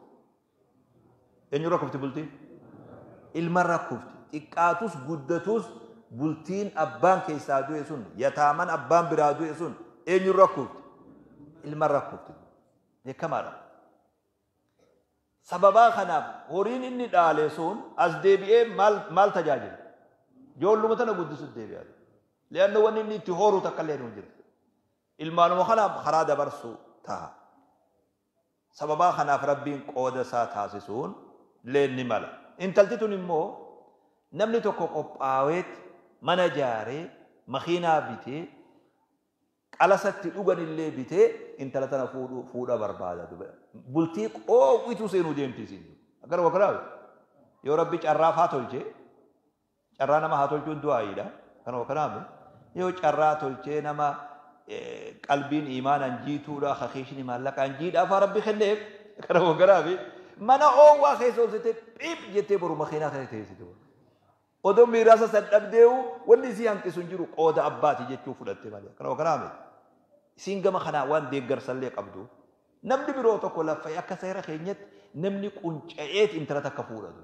Eenyurra kufti bultiin? Ilmarra kufti. Xiqqaatus guddatus bultiin abbaan keessaa du'e sun, yataaman abbaan biraa du'e sun eenyurra kufti? Ilmarra kufti. Beekamaadha. Sababaa kanaaf horiin inni dhaale sun as deebi'ee maal maal tajaajila? Ijoolluma tana guddisuuf deebi'a. Li'anna wanni inni itti horu takka illee hin jiru. Ilmaanuma kanaaf karaa dabarsu ta'a. Sababaa kanaaf Rabbiin qooda isaa taasisuun illee ni mala. Intalti tun immoo namni tokko qophaaweet mana jaaree makiinaa bitee Qalasatti dhuganillee bitee intala tana fuudha barbaada. Bultii qoowwitu seenuu deemti isin. Akkana wakkalaa yoo Rabbi carraa haa tolchee, carraa nama haa tolchuun du'aayiidha. Akkana wakkalaa yoo carraa tolchee nama qalbiin imaanaan jiituudha, hakiishni maallaqaan jiidhaa faa Rabbi kenneef. Akkana wakkalaa mana oowwaa keessa olsitee phiip jettee boru makiinaa kana teessite. Odoo miiraasa san dhabdeewu wanni isii hanqisu hin jiru qooda abbaati jechuu fudhatte malee. Akkana wakkalaa miti. Isiin gama kanaa waan deeggarsallee qabdu. Namni biroo tokko laffa'ee akka seera keenyatti namni qunca'eet intala takka fuudhatu.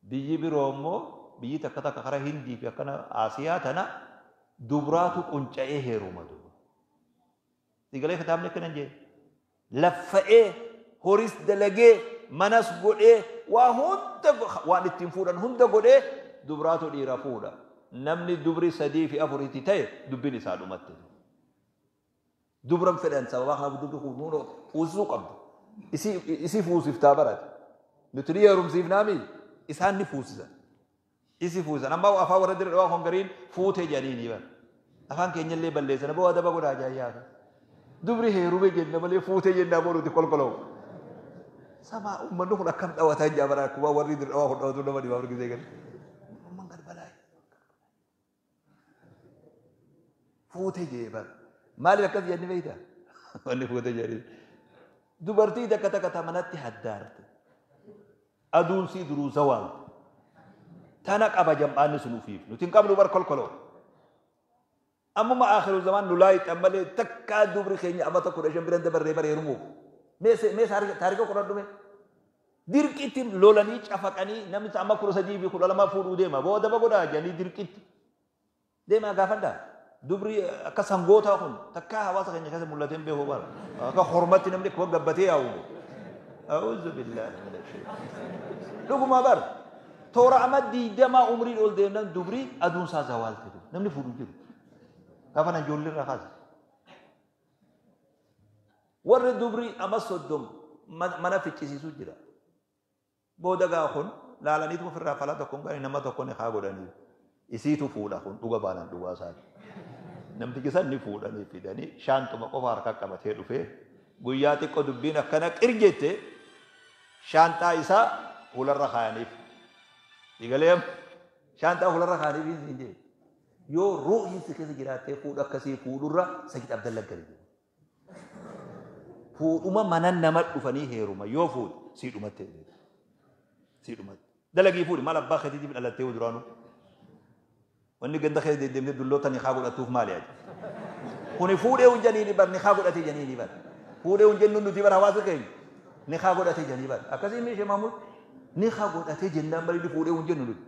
Biyyi biroo immoo biyyi takka takka karaa Hindii fi akkana Asiyaa tana dubraatu qunca'ee heeruma duba. Sigalee kitaabni akkana hin jee. Laffa'ee horis dalagee manas godhee waa hunda waan ittiin fuudhan hunda godhee dubraatu dhiira fuudha. Namni dubri 3 fi 4 itti ta'e dubbiin isaa dhumatte. Dubran fedhan sababa kanaaf dubri fuusisuu qabdu. Isii fuusiftaa barate. Nuti ni heerumsiifnaami isaan ni fuusisan. Isii fuusisan. Amma afaan warra dira dhawaa hongariin fuutee jedhanii ni bara. Afaan keenyallee balleessan boo adaba godhaa jaayyaa. Dubri heerume jenna malee fuutee jennaa boo nuti kolkoloo. Sama uummanni kun akkam dhawataa jaa bara akkuma warri dira dhawaa kun dhawatu nama dhibaaf argisee gadi. Uummanni gad balaa. Fuutee jee bara. Maaliif akkas jenni beektaa? Wanni fuutee jedhanii. Dubartii takka takka ta manatti haddaarte. Aduun sii duruu zawaalte. Tana qaba jam'aanni sun ufiif. Nuti hin qabnu bar kolkoloo. Ammuma akhiru zaman nu laayixan malee takkaa dubri keenya amata 15 biran dabarree bara heerumuuf. Mee taarika qoradhu mee. Dirqitti lolanii cafaqanii namni amma 13 fi 12 fuudhuu deema. Booda godhaa jedhanii dirqitti. Deemaa gaafadhaa. Dubri akka sangootaa kun takkaa hawaasa keenya keessa mul'atee hin beeku bara. Akka hormatti namni akkuma gabbatee yaa'u. A'uuzu billaahi mina shaytaan. Dhuguma bara. Toora amma 20 umriin ol deemnan dubri aduun isaa zawaalte. Namni fuudhu jiru. Gaafa nan ijoollee irraa kaase. Warri dubri amma 30 mana ficcisiisuu jira. Booda gaa kun laalaniitu ofirraa falaa tokkoon gaarii nama tokko ni haa godhanii. Isiitu fuudha kun dhuga baanaan dhugaa isaati. Namtichi san ni fuudhanii fidanii shaantuma qofa harka qabatee dhufee guyyaa xiqqoo dubbiin akkana qir jette shaanxaa isaa fuularra kaayaniif. Digalee shaanxaa fuularra kaayaniif hin jee. Yoo ruuhiin si keessa jiraattee fuudha akkasii fuudhurra Sayyid Abdalla gadi jiru. Fuudhuma mana nama dhufanii heeruma yoo fuudhe sii dhumatte. Sii dhumatte. Dalagii fuudhi maal abbaa keetiitiif dhalattee duraanuu. Wanni ganda keessa deddeemtee dulloota nikaa godhattuuf maali ati? Kuni fuudhee hin janiini bar nikaa godhatee janiini bar. Fuudhee hin jennu nuti bar hawaasa keenya. Nikaa godhatee janii bar. Akkasii meeshee Mahmud nikaa godhatee jennaan malee fuudhee hin jennu nuti.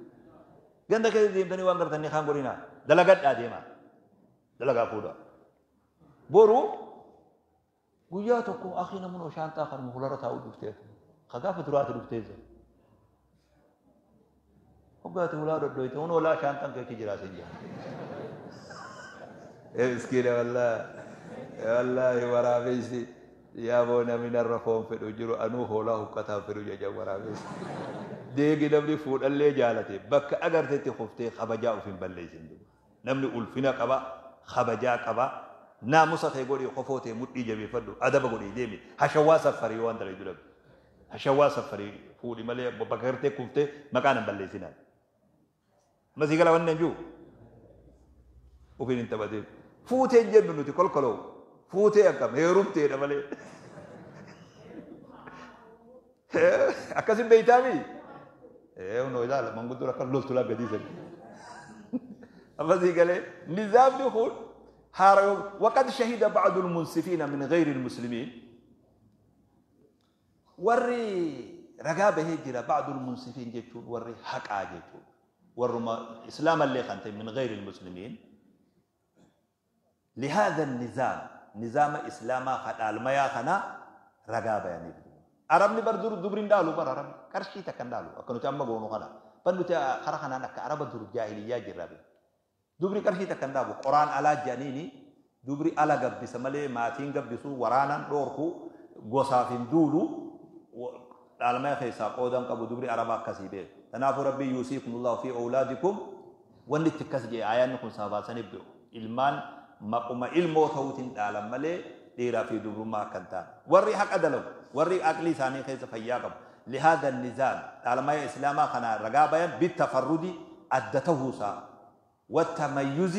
Ganda keessa deemtanii waan gartan nikaan godhinaa. Dalagadhaa deemaa. Dalagaa fuudhaa. Boru guyyaa tokko akhi namoota shaantaa kanuma fuularra taa'uu dhuftee. Ka gaafa duraati dhuftee jira. Hoggaati hulaa dhodhoyte hun holaa shaantaan keechi jira sin jira. Miskiina wallaahi waraabessi yaa boo namni narra foon fedhu jiru anuu hoolaa huqqataan fedhu jecha waraabessi. Deegi namni fuudhallee jaalate bakka agartetti kuftee kabajaa of hin balleessin. Namni ulfina qaba, kabajaa qaba. Naamusa kee godhii kofoo tee mudhii jabeeffadhu adaba godhii deemi. Hashawaa saffarii waan dalagdu dhabde. Hashawaa saffarii fuudhi malee bakka agartee kuftee maqaan hin balleessinaa. Masii gala wanni hin jiru. Ofiin hin taphatin. Fuutee hin jennu nuti kolkoloo. Fuutee akkam heerumteedha malee. Akkasin beeytaami? Hunoo ilaala manguddoon akka loltu laa gadii sani. Ammasii galee nizaamni kun haara waqad shahida ba'dul munsifiina min ghayril muslimiin. Warri ragaa bahee jira ba'dul munsifiin jechuun warri haqaa jechuudha. Warruma islaamallee kan ta'e min ghayril muslimiin. Lihaadha nizaam nizaama islaamaa kadhaalmayaa kana ragaa bayaniif. Arabni bar dur dubri hin dhaalu bar arabni qarshii takka hin dhaalu akka nuti amma goonu kana. Bar nuti kara kanaan akka araba dur jaahiliyyaa jirra. Dubri qarshii takka hin dhaabu qoraan alaa jedhaniini dubri ala gabbisa malee maatiin gabbisu waraanaan dhoorku gosaaf hin duulu dhaalmaya keessaa qoodan qabu dubri araba akkasii beeku. Kanaafuu rabbi yuusiikumullahu fi awlaadikum wanni itti akkas jedhe aayaanni kun sababaa saniif beeku. Ilmaan Maquma ilmoo ta'uutiin dhaalan malee dhiiraa fi dubrummaa akka hin taane. Warri haqa dalagu, warri aqlii isaanii keessa fayyaa qabu. لهذا النظام dhaalmaya islaamaa kana ragaa bayan بالتفرد adda tahuusaa والتميز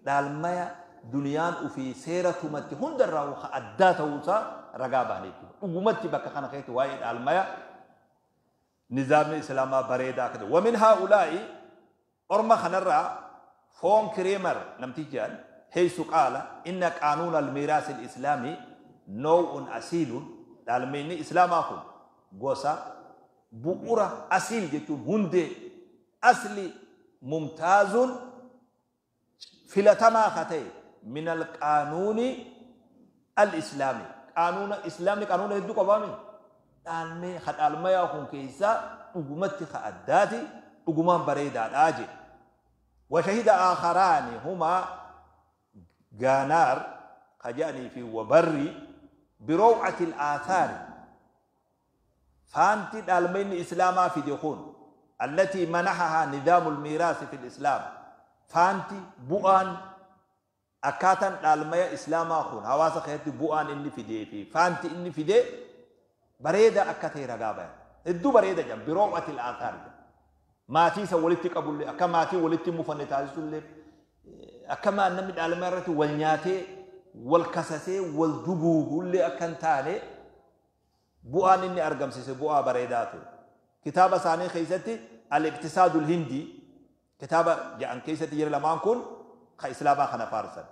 dhaalmaya duniyaan ufii seera tumatti hundarraa ka addaa ta'uusaa ragaa bahan jechuudha. Dhugumatti bakka kana keessatti waa'ee dhaalmaya nizaamni islaamaa bareedaa akka ta'e. ومن هؤلاء orma kanarraa فون كريمر namtichi jedhan حيث قال إن قانون الميراث الإسلامي نوع أصيل dhaalmayni islaamaa kun gosa bu'ura أصيل jechuun hundee asli ممتاز filatamaa ka ta'e من القانون الإسلامي qaanuuna islaamni qaanuuna hedduu qabaami dhaalmee ka dhaalmayaa kun keessaa dhugumatti ka addaati dhugumaan bareedaadhaa jedhe. وشهد آخران هما غانار خجاني في وبري بروعة الآثار فانتي dhaalmayni إسلاما في دخون التي منحها نظام الميراث في الإسلام faanti bu'aan akkaataan dhaalmaya islaamaa kun hawaasa keessatti bu'aan inni fidee fi faanti inni fidee bareeda akka ta'e ragaa bayan. Hedduu bareeda jedhan بروعة الآثار jedhan. Maatii isa walitti qabullee akka maatii walitti mufanne taasisullee akka namni dhaalmaya irratti wal nyaatee wal kasasee wal duguugullee akka hin taane bu'aan inni argamsiise bu'aa bareedaa ture. Kitaaba isaanii keessatti الاقتصاد الهندي kitaaba jedhan keessatti jira lamaan kun ka islaamaa kana faarsan.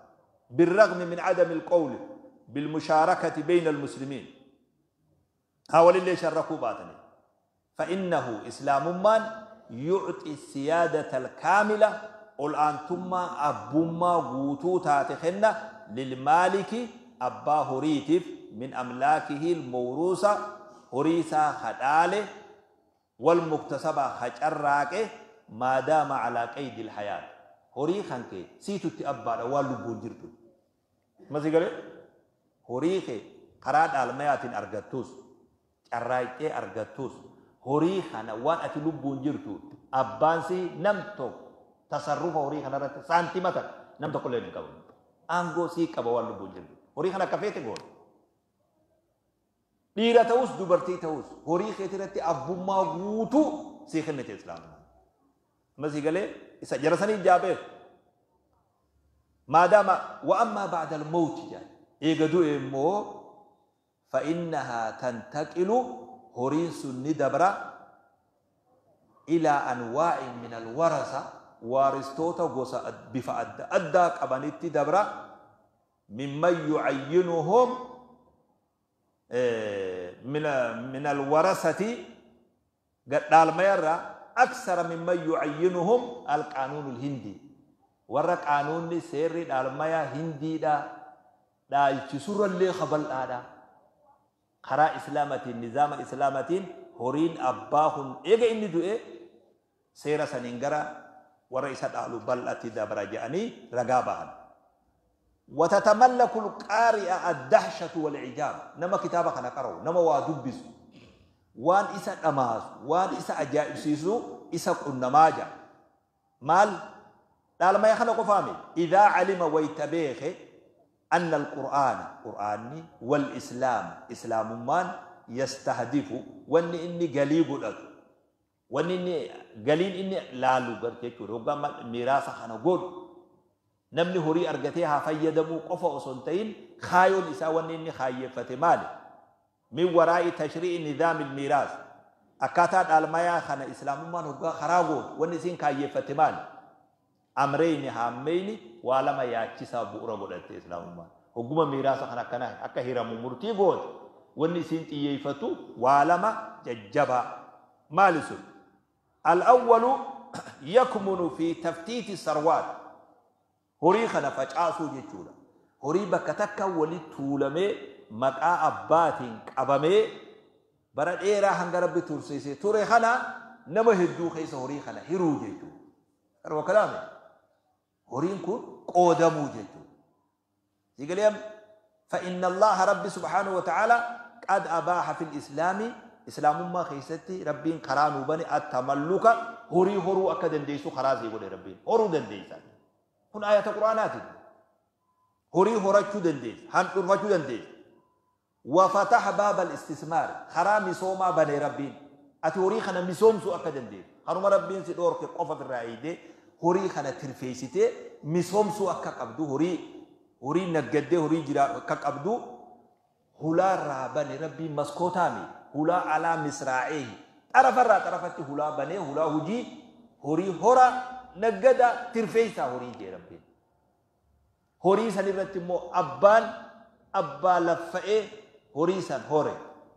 بالرغم من عدم القول بالمشاركة بين المسلمين هاول اللي شركوا باتني فإنه إسلام من يعطي السيادة الكاملة ol'aantummaa abbummaa guutuu taate kenna للمالك abbaa horiitiif من أملاكه الموروثة horiisaa hadhaale والمكتسبة hacarraaqe ما دام على قيد الحياة horii kan kee siitutti abbaadha waan lubbuun jirtu. Masi galee horii kee karaa dhaalmayaatiin argattus carraaqee argattus horii kana waan ati lubbuun jirtu abbaan si nam tokko tasarrufa horii kana irratti saantima takka nam tokko illee hin qabu. Aangoo sii qaba waan lubbuun jirtu. Horii kana akka feete goona. Dhiira ta'us dubartii ta'us horii keetii irratti abbummaa guutuu sii kennite islaamummaan. Masii galee isa jara sanii jaabeef. ما دام وأما بعد الموت جاء eega du'e immoo فإنها تنتقل horiin sun ni dabra إلى أنواع من الورثة waaristoota gosa bifa adda addaa qabanitti dabra ممن يعينهم من الورثة dhaalmayarra أكثر ممن يعينهم القانون الهندي warra qaanuunni seerri dhaalmayaa hindiidha dhaalchisurrallee kabal'aadha. Karaa islaamatiin nizaama islaamatiin horiin abbaa kun eega inni du'e seera saniin gara warra isa dhaalu bal'atti dabra jedhanii ragaa bahan. وتتملك القارئ الدهشة والإعجاب nama kitaaba kana qara'u nama waa dubbisu waan isa dhamaasu waan isa ajaa'ibsiisu isa qunnamaa jira. Maal dhaalmaya kana qofaame إذا علم wayta beeke أن القرآن قرآني والإسلام إسلامummaan يستهدف wanni inni galii godhatu wanni inni galiin inni laalu garte jechuudha. Hoggaan miraasa kana godhu namni horii argatee haa fayyadamuu qofa osoo hin ta'in kaayoon isaa wanni inni kaayyeeffate maali? من وراء تشريع نظام الميراث akkaataa dhaalmayaa kana islaamummaan hoggaa karaa gootu wanni isiin kaayyeeffate maali? أمرين هامين waa lama yaachisaa bu'uura godhatte islaamummaan. Hogguma miiraasa kana akkana akka hiramu murtii goote wanni isiin xiyyeeffatu waa lama jajjabaa. Maali sun? الأول يكمن في تفتيت الثروات horii kana facaasuu jechuudha. Horii bakka takka walitti tuulamee maqaa abbaatiin qabamee bara dheeraa hanga rabbi tursiisee ture kana nama hedduu keessa horii kana hiruu jechuudha. Karuma kalaame horiin kun qoodamuu jechuudha. Sigalee فإن الله ربي سبحانه وتعالى قد أباح في الإسلام إسلام ما خيستي ربين كرانو بني التملك horii horuu akka dandeessu karaa sii godhe rabbiin horuu dandeessan. Kun ayata quraanaati. Horii horachuu dandeessa, handhurfachuu dandeessa. Wafataha baaba al-istismaar, karaa misoomaa banee Rabbiin. Ati horii kana misoomsuu akka dandeessu. Kanuma Rabbiin si dhoorke qofa irraa eegdee horii kana tirfeessitee misoomsuu akka qabdu, horii naggaddee horii jiraa akka qabdu hulaa irraa bane Rabbiin maskootaami. Hulaa alaa misraa'ee xarafarraa xarafatti hulaa banee hulaa hojii horii hora naggada tirfeessaa horii jee Rabbiin. Horii san irratti immoo abbaan abbaa laffa'ee horii san hore.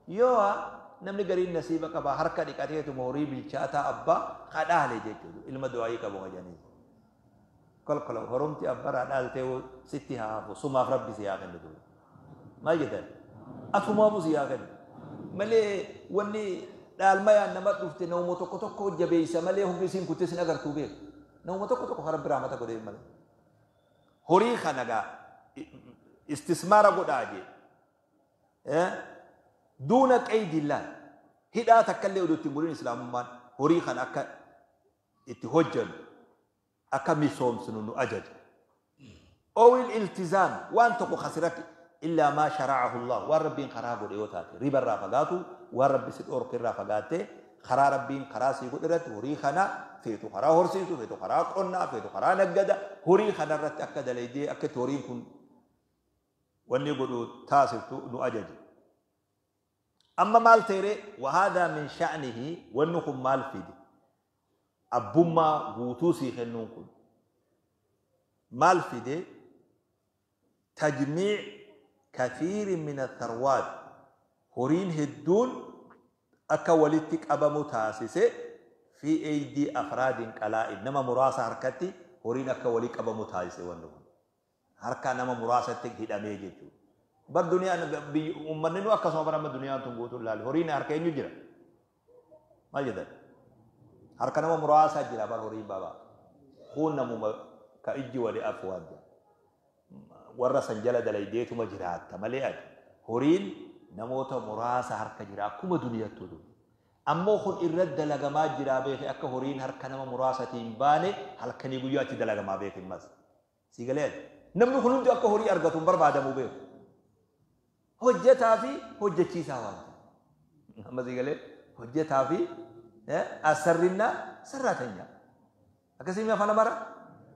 Yoo namni gariin nasiiba qaba harka dhiqateetuma horii bilchaataa abbaa kadhaale jechuudha. Ilma du'aayii qabu hajanii. Kolkola horumti abbaraa dhaaltee sitti haa hafu sumaaf Rabbi si haa kennu duuba. Maal jettan? Asumaafuu si haa kennu. Malee wanni dhaalmayaan nama dhufte nama tokko tokko jabeessa malee hundi isiin kuttee sin agartuu beeku. Nama tokko tokko karaa biraa mata godhee malee. Horii kana gaa istismaara godhaa jee. Duuna qeydillah hidhaa takkallee oduu ittiin godhin islaamummaan horii kana akka itti hojjennu akka misoomsinu nu ajaja. Owil iltizaam waan tokko khasiratti illaa maa shara'ahu Allah waan Rabbiin karaa godhe yoo taate riba irraa fagaatu waan Rabbi si dhoorke irraa fagaattee karaa Rabbiin karaa sii godhe irratti horii kana feetu karaa horsiisu feetu karaa qonnaa feetu karaa naggada horii kana irratti akka dalaydee akka itti horiin kun wanni godhu taasiftu nu ajaje. Amma maal ta'e wahaadaa min sha'nihi wanni kun maal fide abbummaa guutuu sii kennuun kun maal fide tajmiic kathiirin min atharwaat horiin hedduun akka walitti qabamu taasise fi eydii afraadin qalaa'in nama muraasa harkatti horiin akka walii qabamu taasise wanni kun harka nama muraasatti hidhamee jechuudha. Bar duniyaan uummanni nu akkasuma bara amma duniyaan tun guutuun ilaali horiin harka eenyu jira? Maal jedhan? Harka nama muraasaa jira bar horiin baabaa. Kun namuma ka ijji wali afu waan jedha. Warra san jala dalaydeetuma jiraatta malee ati horiin namoota muraasa harka jira akkuma duniyattu dur. Ammoo kun irra dalagamaa jira beeke akka horiin harka nama muraasatiin baane halkanii guyyaatti dalagamaa beeke mas. Si galee ati namni kun hundi akka horii argatu hin barbaadamu beeku. Hojjetaa fi hojjechiisaa waan ta'eef. Amma si galee hojjetaa fi asarrinnaa sarraatanya. Akkasii afaan Amaaraa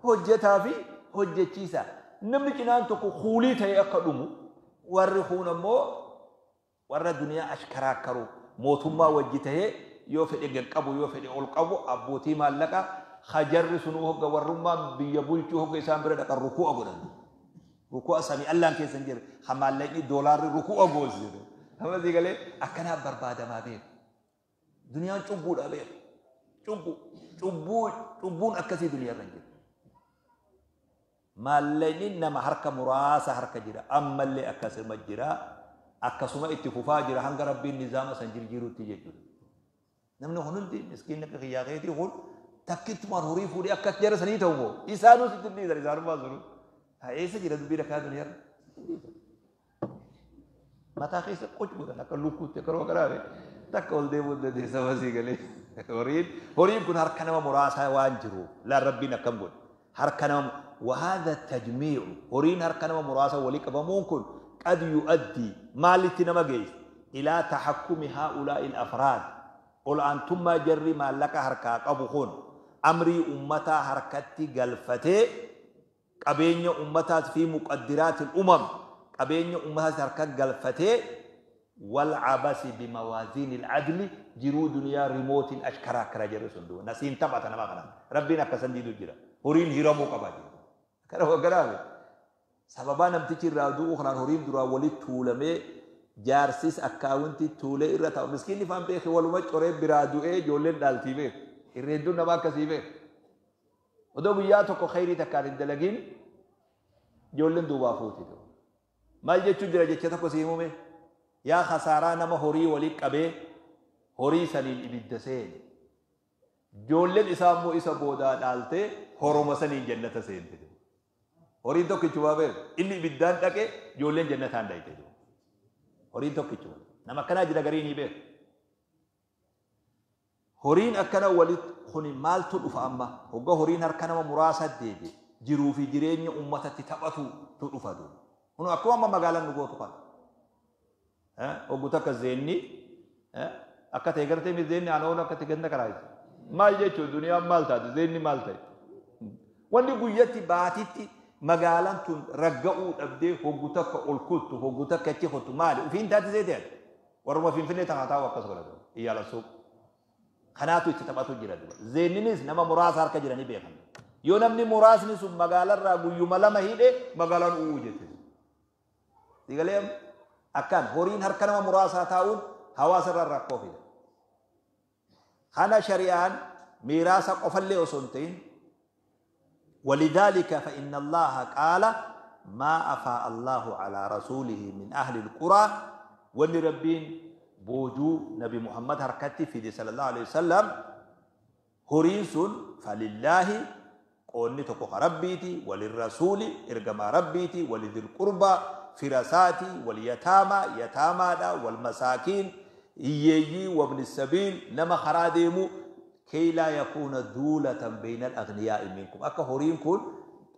hojjetaa fi hojjechiisaa. Namni cinaan tokko kuulii ta'e akka dhumu warri kun ammoo warra duniyaa ashkaraakkaru mootummaa wajji ta'ee yoo fedhe gad qabu yoo fedhe ol qabu abbootii maallaqaa hajarri sunuu hogga warrummaan biyya bulchuu hogga isaan bira dhaqan ruku'a godhan. Ruku'a samii allaan keessa hin jirre ha maallaqni doolaarri ruku'a goos jedhu. Amma sii galee akkanaaf barbaadamaa beeku. Duniyaan cubbuudha beeku. Cubbuu cubbuu cubbuun akkasii duniyaa irra hin jiru. Maallaqni nama harka muraasa harka jira ammallee akkasuma jira akkasuma itti fufaa jira hanga Rabbiin nizaama san jijjiirutti jechuudha. Namni kun hundi miskiinni akka kiyyaa keetii kun takkittumaan horii fuudhee akka jara sanii ta'u moo isaanuu sitti dhiisan isaanummaa sunu. Haa eessa jira dubbii rakkaa duniyaarra? Mataa keessa qoc godhan akka lukkuutti akka rooba qaraabe takka ol deemuu dandeessa masii galee. Horiin kun harka nama muraasaa waan jiru laan Rabbiin akkam godhe. Harka nama وهذا التجميع هورين harka nama muraasa walii qabamuun kun قد يؤدي maalitti nama geessa إلى تحكم هؤلاء الأفراد ol aantummaa jarri maallaqa harkaa qabu kun amrii ummataa harkatti galfatee qabeenya ummataas fi muqaddiraati umam qabeenya ummataas harka galfatee والعبث بموازين العدل jiruu duniyaa rimootiin ashkaraakkaraa jarri sun duuba nasiin taphata nama kana Rabbiin akka san diidu jira horiin hiramuu qaba jechuudha. Kana hogganaame sababaa namtichi irraa du'u kanaan horiin duraa walitti tuulamee jaarsis akkaawunti tuulee irra taa'u miskiinni faan beeke waluma coree biraa du'ee ijoolleen dhaaltii beeku irra hedduun nama akkasii beeku. Odoo guyyaa tokko khayrii takkaan hin dalagin ijoolleen duubaa fuuti. Maal jechuun jira jecha tokko si himume yaa khasaaraa nama horii walii qabee horii saniin ibidda seene. Ijoolleen isaa immoo isa boodaa dhaaltee horoma saniin jannata seente. Horiin tokkichumaa beeku inni ibiddaan dhaqe ijoolleen jannataan dhaqxe. Horiin tokkichuma nama akkanaa jira garii ni beeku. Horiin akkana walitti kuni maaltu dhufa amma hogga horiin harka nama muraasa deebi'e. Jiruu fi jireenya ummatatti taphatu tu dhufa duuba. Kun akkuma amma magaalaan nu gootu kana. Oggu takka zeenni akka ta'e gartee mi zeenni aan oolu akka ta'e ganda karaa isa. Maal jechuun duniyaan maal taate zeenni maal ta'e. Wanni guyyatti baatitti magaalaan tun ragga'uu dhabdee hoggu takka ol kuttu hoggu takka achi kuttu maali ufiin taate seete ati. Warruma Finfinnee tahaa taa'u akkas godhatu iyyaala suuq. Kanaatu itti taphatu jira duba. Zeenninis nama muraasa harka jiranii beekan. Yoo namni muraasni sun magaalarraa guyyuma lama hidhe magaalaan u'uu jette. Sigalee akkaan horiin harka nama muraasaa taa'uun hawaasa irraa rakkoo fida. Kana shari'aan miiraasa qofallee osoo hin ta'in ولذلك فإن الله قال ما أفاء الله على رسوله من أهل القرى ولربين بوجو نبي محمد حركتي في صلى الله عليه وسلم هورين فلله قولني تكو ربيتي وللرسول إرجما ربيتي ولذي القربى فرساتي واليتامى يتامى والمساكين إيي وابن السبيل نما خراديمو كي لا يكون دولة بين الأغنياء منكم. أكا هورين كون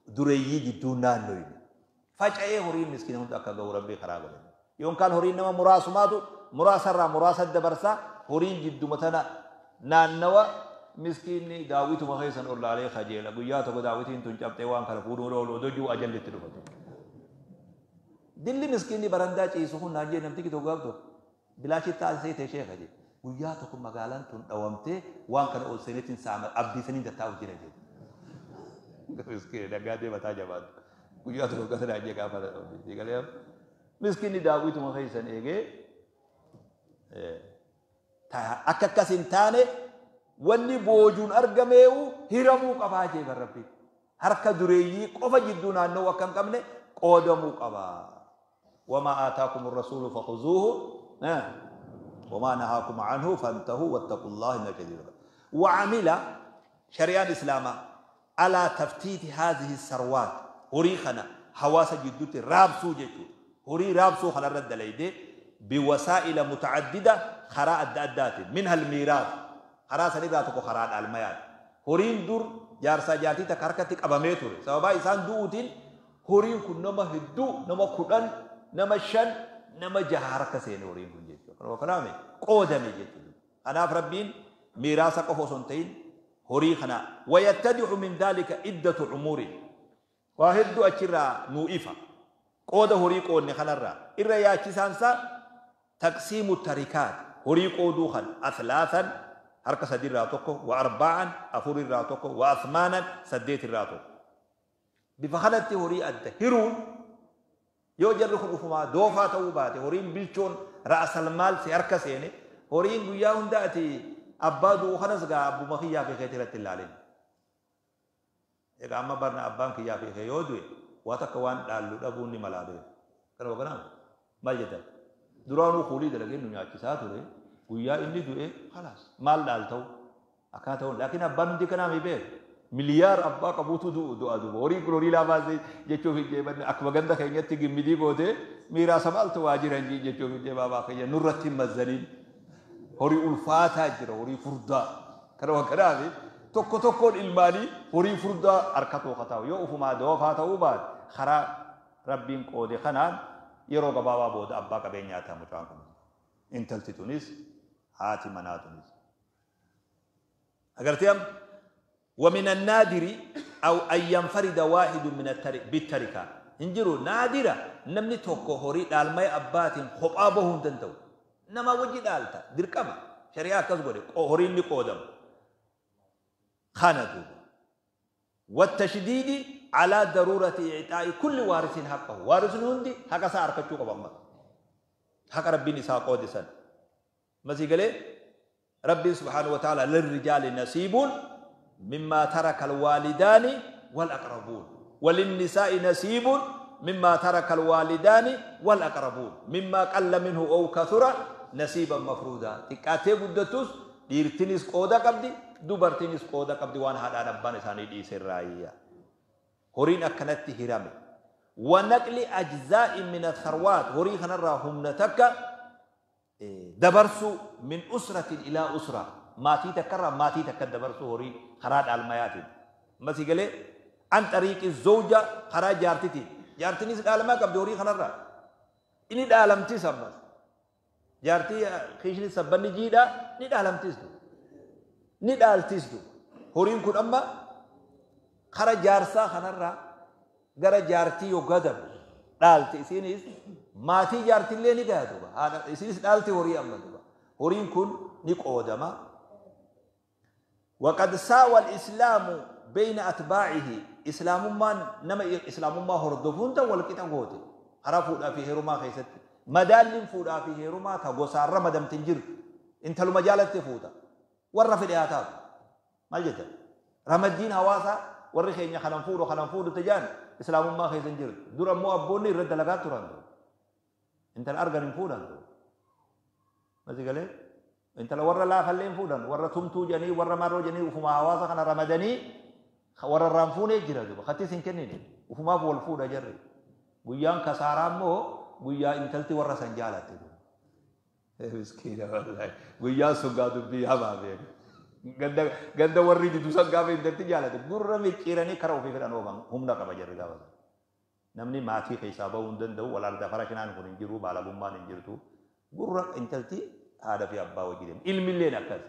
دريي جدونا نوين فجأة هورين مسكين هم أكا غو ربي خراب يوم كان هورين نما مراسماتو مراسرة مراسة دبرسا هورين جدو متنا نانوا مسكين داويتو مخيسا أولا عليه خجيلا قياتو داويتين تنجبتي وان كالفونو لولو دجو أجل تلفتو دلي مسكيني برندا چيسو نانجي نمتي كي توقابتو بلاشي تاسي تشيخ جي guyyaa tokko magaalaan tun dhawamtee waan kana ol seeneetiin saama abdii saniin tattaa'u jira jedhe. Miskiin dhagaa deemataa jabaatu. Guyyaa tokko gasa daajee gaafa galee miskiinni daawwituma keessan eegee akka akkas hin taane wanni boojuun argameewu hiramuu qabaa jee barrabbi. Harka dureeyyii qofa jidduu naannoo akka hin qabne qoodamuu qabaa. Wamaa aataakum rasuulu fakhuzuuhu وما نهاكم عنه فانتهوا واتقوا الله إنه شديد العقاب. وعمل شريان الإسلام على تفتيت هذه الثروات هريخنا حواس جدوت رابسو جيتو هري رابسو خنا رد ليدي بوسائل متعددة خراء الدادات منها الميراث خراء سنباتك خراء المياد هرين دور جارسا جارتي تكركتك أباميتور سببا إسان دوتين هرين كن نما هدو نما كدن نما شن نما جهارك سين هرين كن جيتو كلامي قودمي جيتو أنا ربين ميراث قفو سنتين هريخنا ويتدع من ذلك عدة أمور وهد أشرا نوئفة قود هريق ونخنرا إرى ياتشسانسا تقسيم التركات هريق دوخا أثلاثا حركة سدير راتوكو وأربعا أفور راتوكو وأثمانا سديت راتوكو بفخلت هري الدهرون yoo jarri kun ufumaa doofaa ta'uu baate horiin bilchoon ra'asal maal si harka seene horiin guyyaa hunda ati abbaa du'u kanas gaa abbuma kiyyaa fi keetii irratti ilaalin. Egaa amma barna abbaan kiyyaa fi kee yoo du'e waa takka waan dhaallu dhabuun ni malaa beeku. Kana kanaa maal jettan duraanuu kuulii dalagee nu nyaachisaa ture guyyaa inni du'e khalaas maal dhaal ta'u akkaa ta'uun laakiin abbaan hundi kanaa mi beeku. Miliyaar abbaa qabuutu du'a duuba horii kun horii laafaa jechuuf hin jeebanne akkuma ganda keenyatti gimmidii gootee miiraasa maaltu waa jiran jechuuf hin jeebaa keenya nurratti hin mazzaniin horii ulfaataa jira horii furdaa kana kanaaf tokko tokkoon ilmaanii horii furdaa harka tooka ta'u yoo ufumaa doofaa ta'uu baate karaa rabbiin qoode kanaan yeroo gabaabaa booda abbaa qabeenyaa ta'a mucaan kun intalti tunis haati manaa tunis. Agartee amma ومن النادر أو أن ينفرد واحد من بالتركة انجروا نادرة نمني توكو هوري دالماي أبات خطابهم دنتو نما وجي دالتا دركما شريعة كزغوري هوري اللي قودم خانتو والتشديد على ضرورة إعطاء كل وارث حقه وارث هندي حق سار كتشو قبما حق ربي نساء قودسا مسي قال ربي سبحانه وتعالى للرجال نصيب مما ترك الوالدان والأقربون وللنساء نصيب مما ترك الوالدان والأقربون مما قل منه أو كثر نصيبا مفروضا تكاتي قدتوس ديرتنس قودا قبدي دوبرتنس قودا قبدي وان هذا ربان ساني دي سرايا هورين أكنت هرامي ونقل أجزاء من الثروات هورين خنراهم نتك دبرسو من أسرة إلى أسرة ما تي تكرر ما تي تكدبرسو هوري خراد المياتين مسي قال An xariiqi zawja, karaa jaartitiin. Jaartinis dhaalamaa qabdi horii kanarraa. Inni dhaalamtis ammas. Jaartii kiishni sabbanni jiidhaa ni dhaalamtis du. Ni dhaaltis du. Horiin kun amma kara jaarsaa kanarraa gara jaartii yoggaa darbu dhaalti isiinis maatii jaartillee ni gaya duuba. Haadha isiinis dhaalti horii amma duuba. Horiin kun ni qoodama. وقد ساوى الإسلام بين أتباعه. إسلامummaan nama islaamummaa hordofuun ta'u wal qixa goote. Karaa fuudhaa fi heerumaa keessatti. Madaalliin fuudhaa fi heerumaa ta gosaarra madamte hin jirtu. Intaluma jaalatte fuuta. Warra fedhe haa taatu. Maal jettan? Ramaddiin hawaasaa warri keenya kanan fuudhu kanan fuudhu tajaan islaamummaa keessa hin jirtu. Dura immoo abboonni irra dalagaa turan. Intala argan hin fuudhan. Masi galee? Intala warra laafallee hin fuudhan. Warra tumtuu jedhanii, warra marroo jedhanii, ufuma hawaasa kana ramadanii warra irraan fuunee jira duuba. Kattis hin kennine. Ufumaaf wal fuudha jarri. Guyyaan kasaaraa immoo guyyaa intalti warra san jaalatte. Miskiina wallaahi. Guyyaan sun gaa dubbii hamaa beeku. Ganda ganda warri didu san gaafa intalti jaalate gurra micciiranii kara ofii fedhan oofan, humna qaba jarri gaafa san. Namni maatii keessaa bahuu hin danda'u, wal arda farashinaan kun hin jiru, baalagummaan hin jirtu. Gurra intalti haadha fi abbaa wajji deemu. Ilmilleen akkas.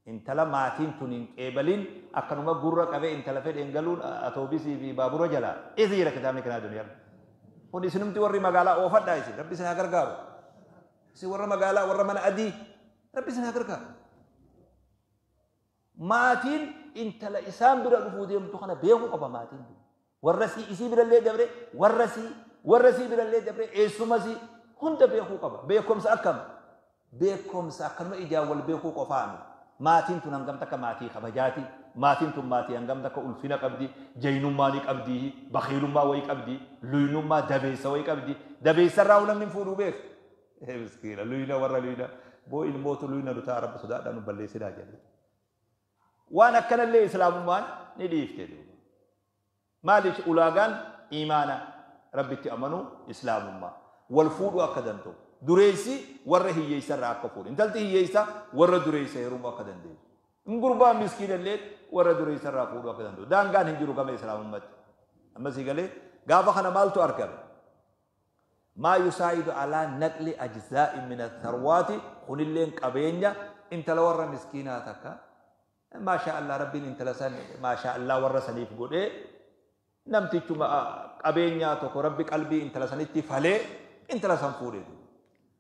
Intala maatiin tun hin qeebalin akkanuma gurra qabee intala fedheen galuun atoobisii fi baabura jalaa. Eessa jira kitaabni kanaa duniyaa? Kun isinumti warri magaalaa oofadhaa isin. Rabbi isin haa gargaaru. Isin warra magaalaa, warra mana adii, Rabbi isin haa gargaaru. Maatiin intala isaan bira dhufuu deemtu kana beekuu qaba maatiin. Warra sii isii birallee dabre, warra sii birallee dabre, eessuma sii hunda beekuu qaba. Beekumsa akkam? Beekumsa akkanuma ijaan wal beekuu qofaami. Maatiin tun hangam takka maatii kabajaati. Maatiin tun maatii hangam takka ulfina qabdi. Jaynummaa ni qabdi. Bakiilummaa wayii qabdi. Luynummaa dabeessa wayii qabdi. Dabeessarraa namni hin fuudhuu beeku. Miskiina luyna, warra luyna. Boo ilmootu luyna nu ta'a, Rabbi sodaadhaa nu balleessinaa jedhe. Waan akkanallee islaamummaan ni dhiifte duuba. Maaliif? Ulaagaan imaana, Rabbitti amanuu, islaamummaa. Wal fuudhuu akka danda'u. Dureessi warra hiyyeessarraa akka fuudhu. Intalti hiyyeessa warra dureessa heerumuu akka dandeessu. Gurbaan miskiinallee warra dureessarraa fuudhuu akka danda'u. Daangaan hin jiru gama islaamummaatti. Ammasii galee gaafa kana maaltu argame? ما يساعد على نقل أجزاء من الثروات. Kunilleen qabeenya intala warra miskiinaa takka, maashaa Allah, Rabbiin intala san maashaa Allah warra saniif godhee, namtichuma qabeenyaa tokko Rabbi qalbii intala sanitti falee intala san fuudhee,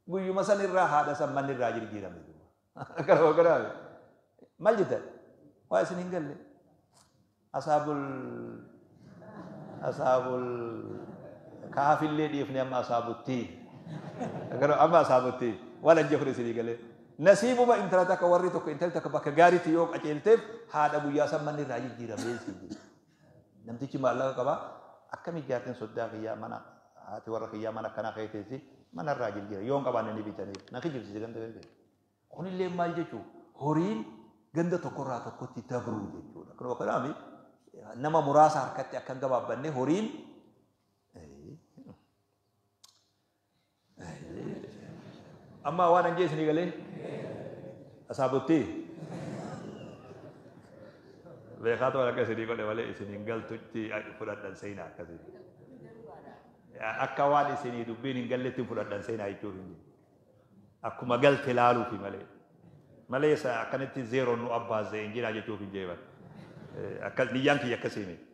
guyyuma san irraa haadha san manni irraa jirjiirame. Kana kana maal jettan? Waa isin hin galle. Asaabul kaafillee dhiifne, amma asaabutti, amma asaabutti waan ajja kun isinii galee. Nasiibuma intala takka, warri tokko intalli takka bakka gaariitti yoo qaceelteef, haadha guyyaa san manni irraa jijjiiramee si. Namtichi maallaqa qaba, akkami jaartiin soddaa kiyyaa, mana haati warra kiyyaa mana akkanaa keeteessi, mana irraa jijjiira, yoo hin qabaanne ni bitaniif na kijibsiise ganda keessa. Kunillee maal jechuu? Horiin ganda tokkorraa tokkotti dabruu jechuudha. Kun kanaaf nama muraasa harkatti akka hin gabaabbanne horiin. Amma waan an jee isinii galee asaabutti beekaa ta'u akka isinii godhe malee isin hin galtutti fudhadhan seenaa akkasii. Akka waan isinii dubbiin hin galletti fudhadhan seenaa jechuuf hin jiru. Akkuma galte laaluufi malee. Malee akkanatti zeeroon nu abbaazee hin jira jechuuf hin jeeban. Akka niyyaan kiyya akkasii miti.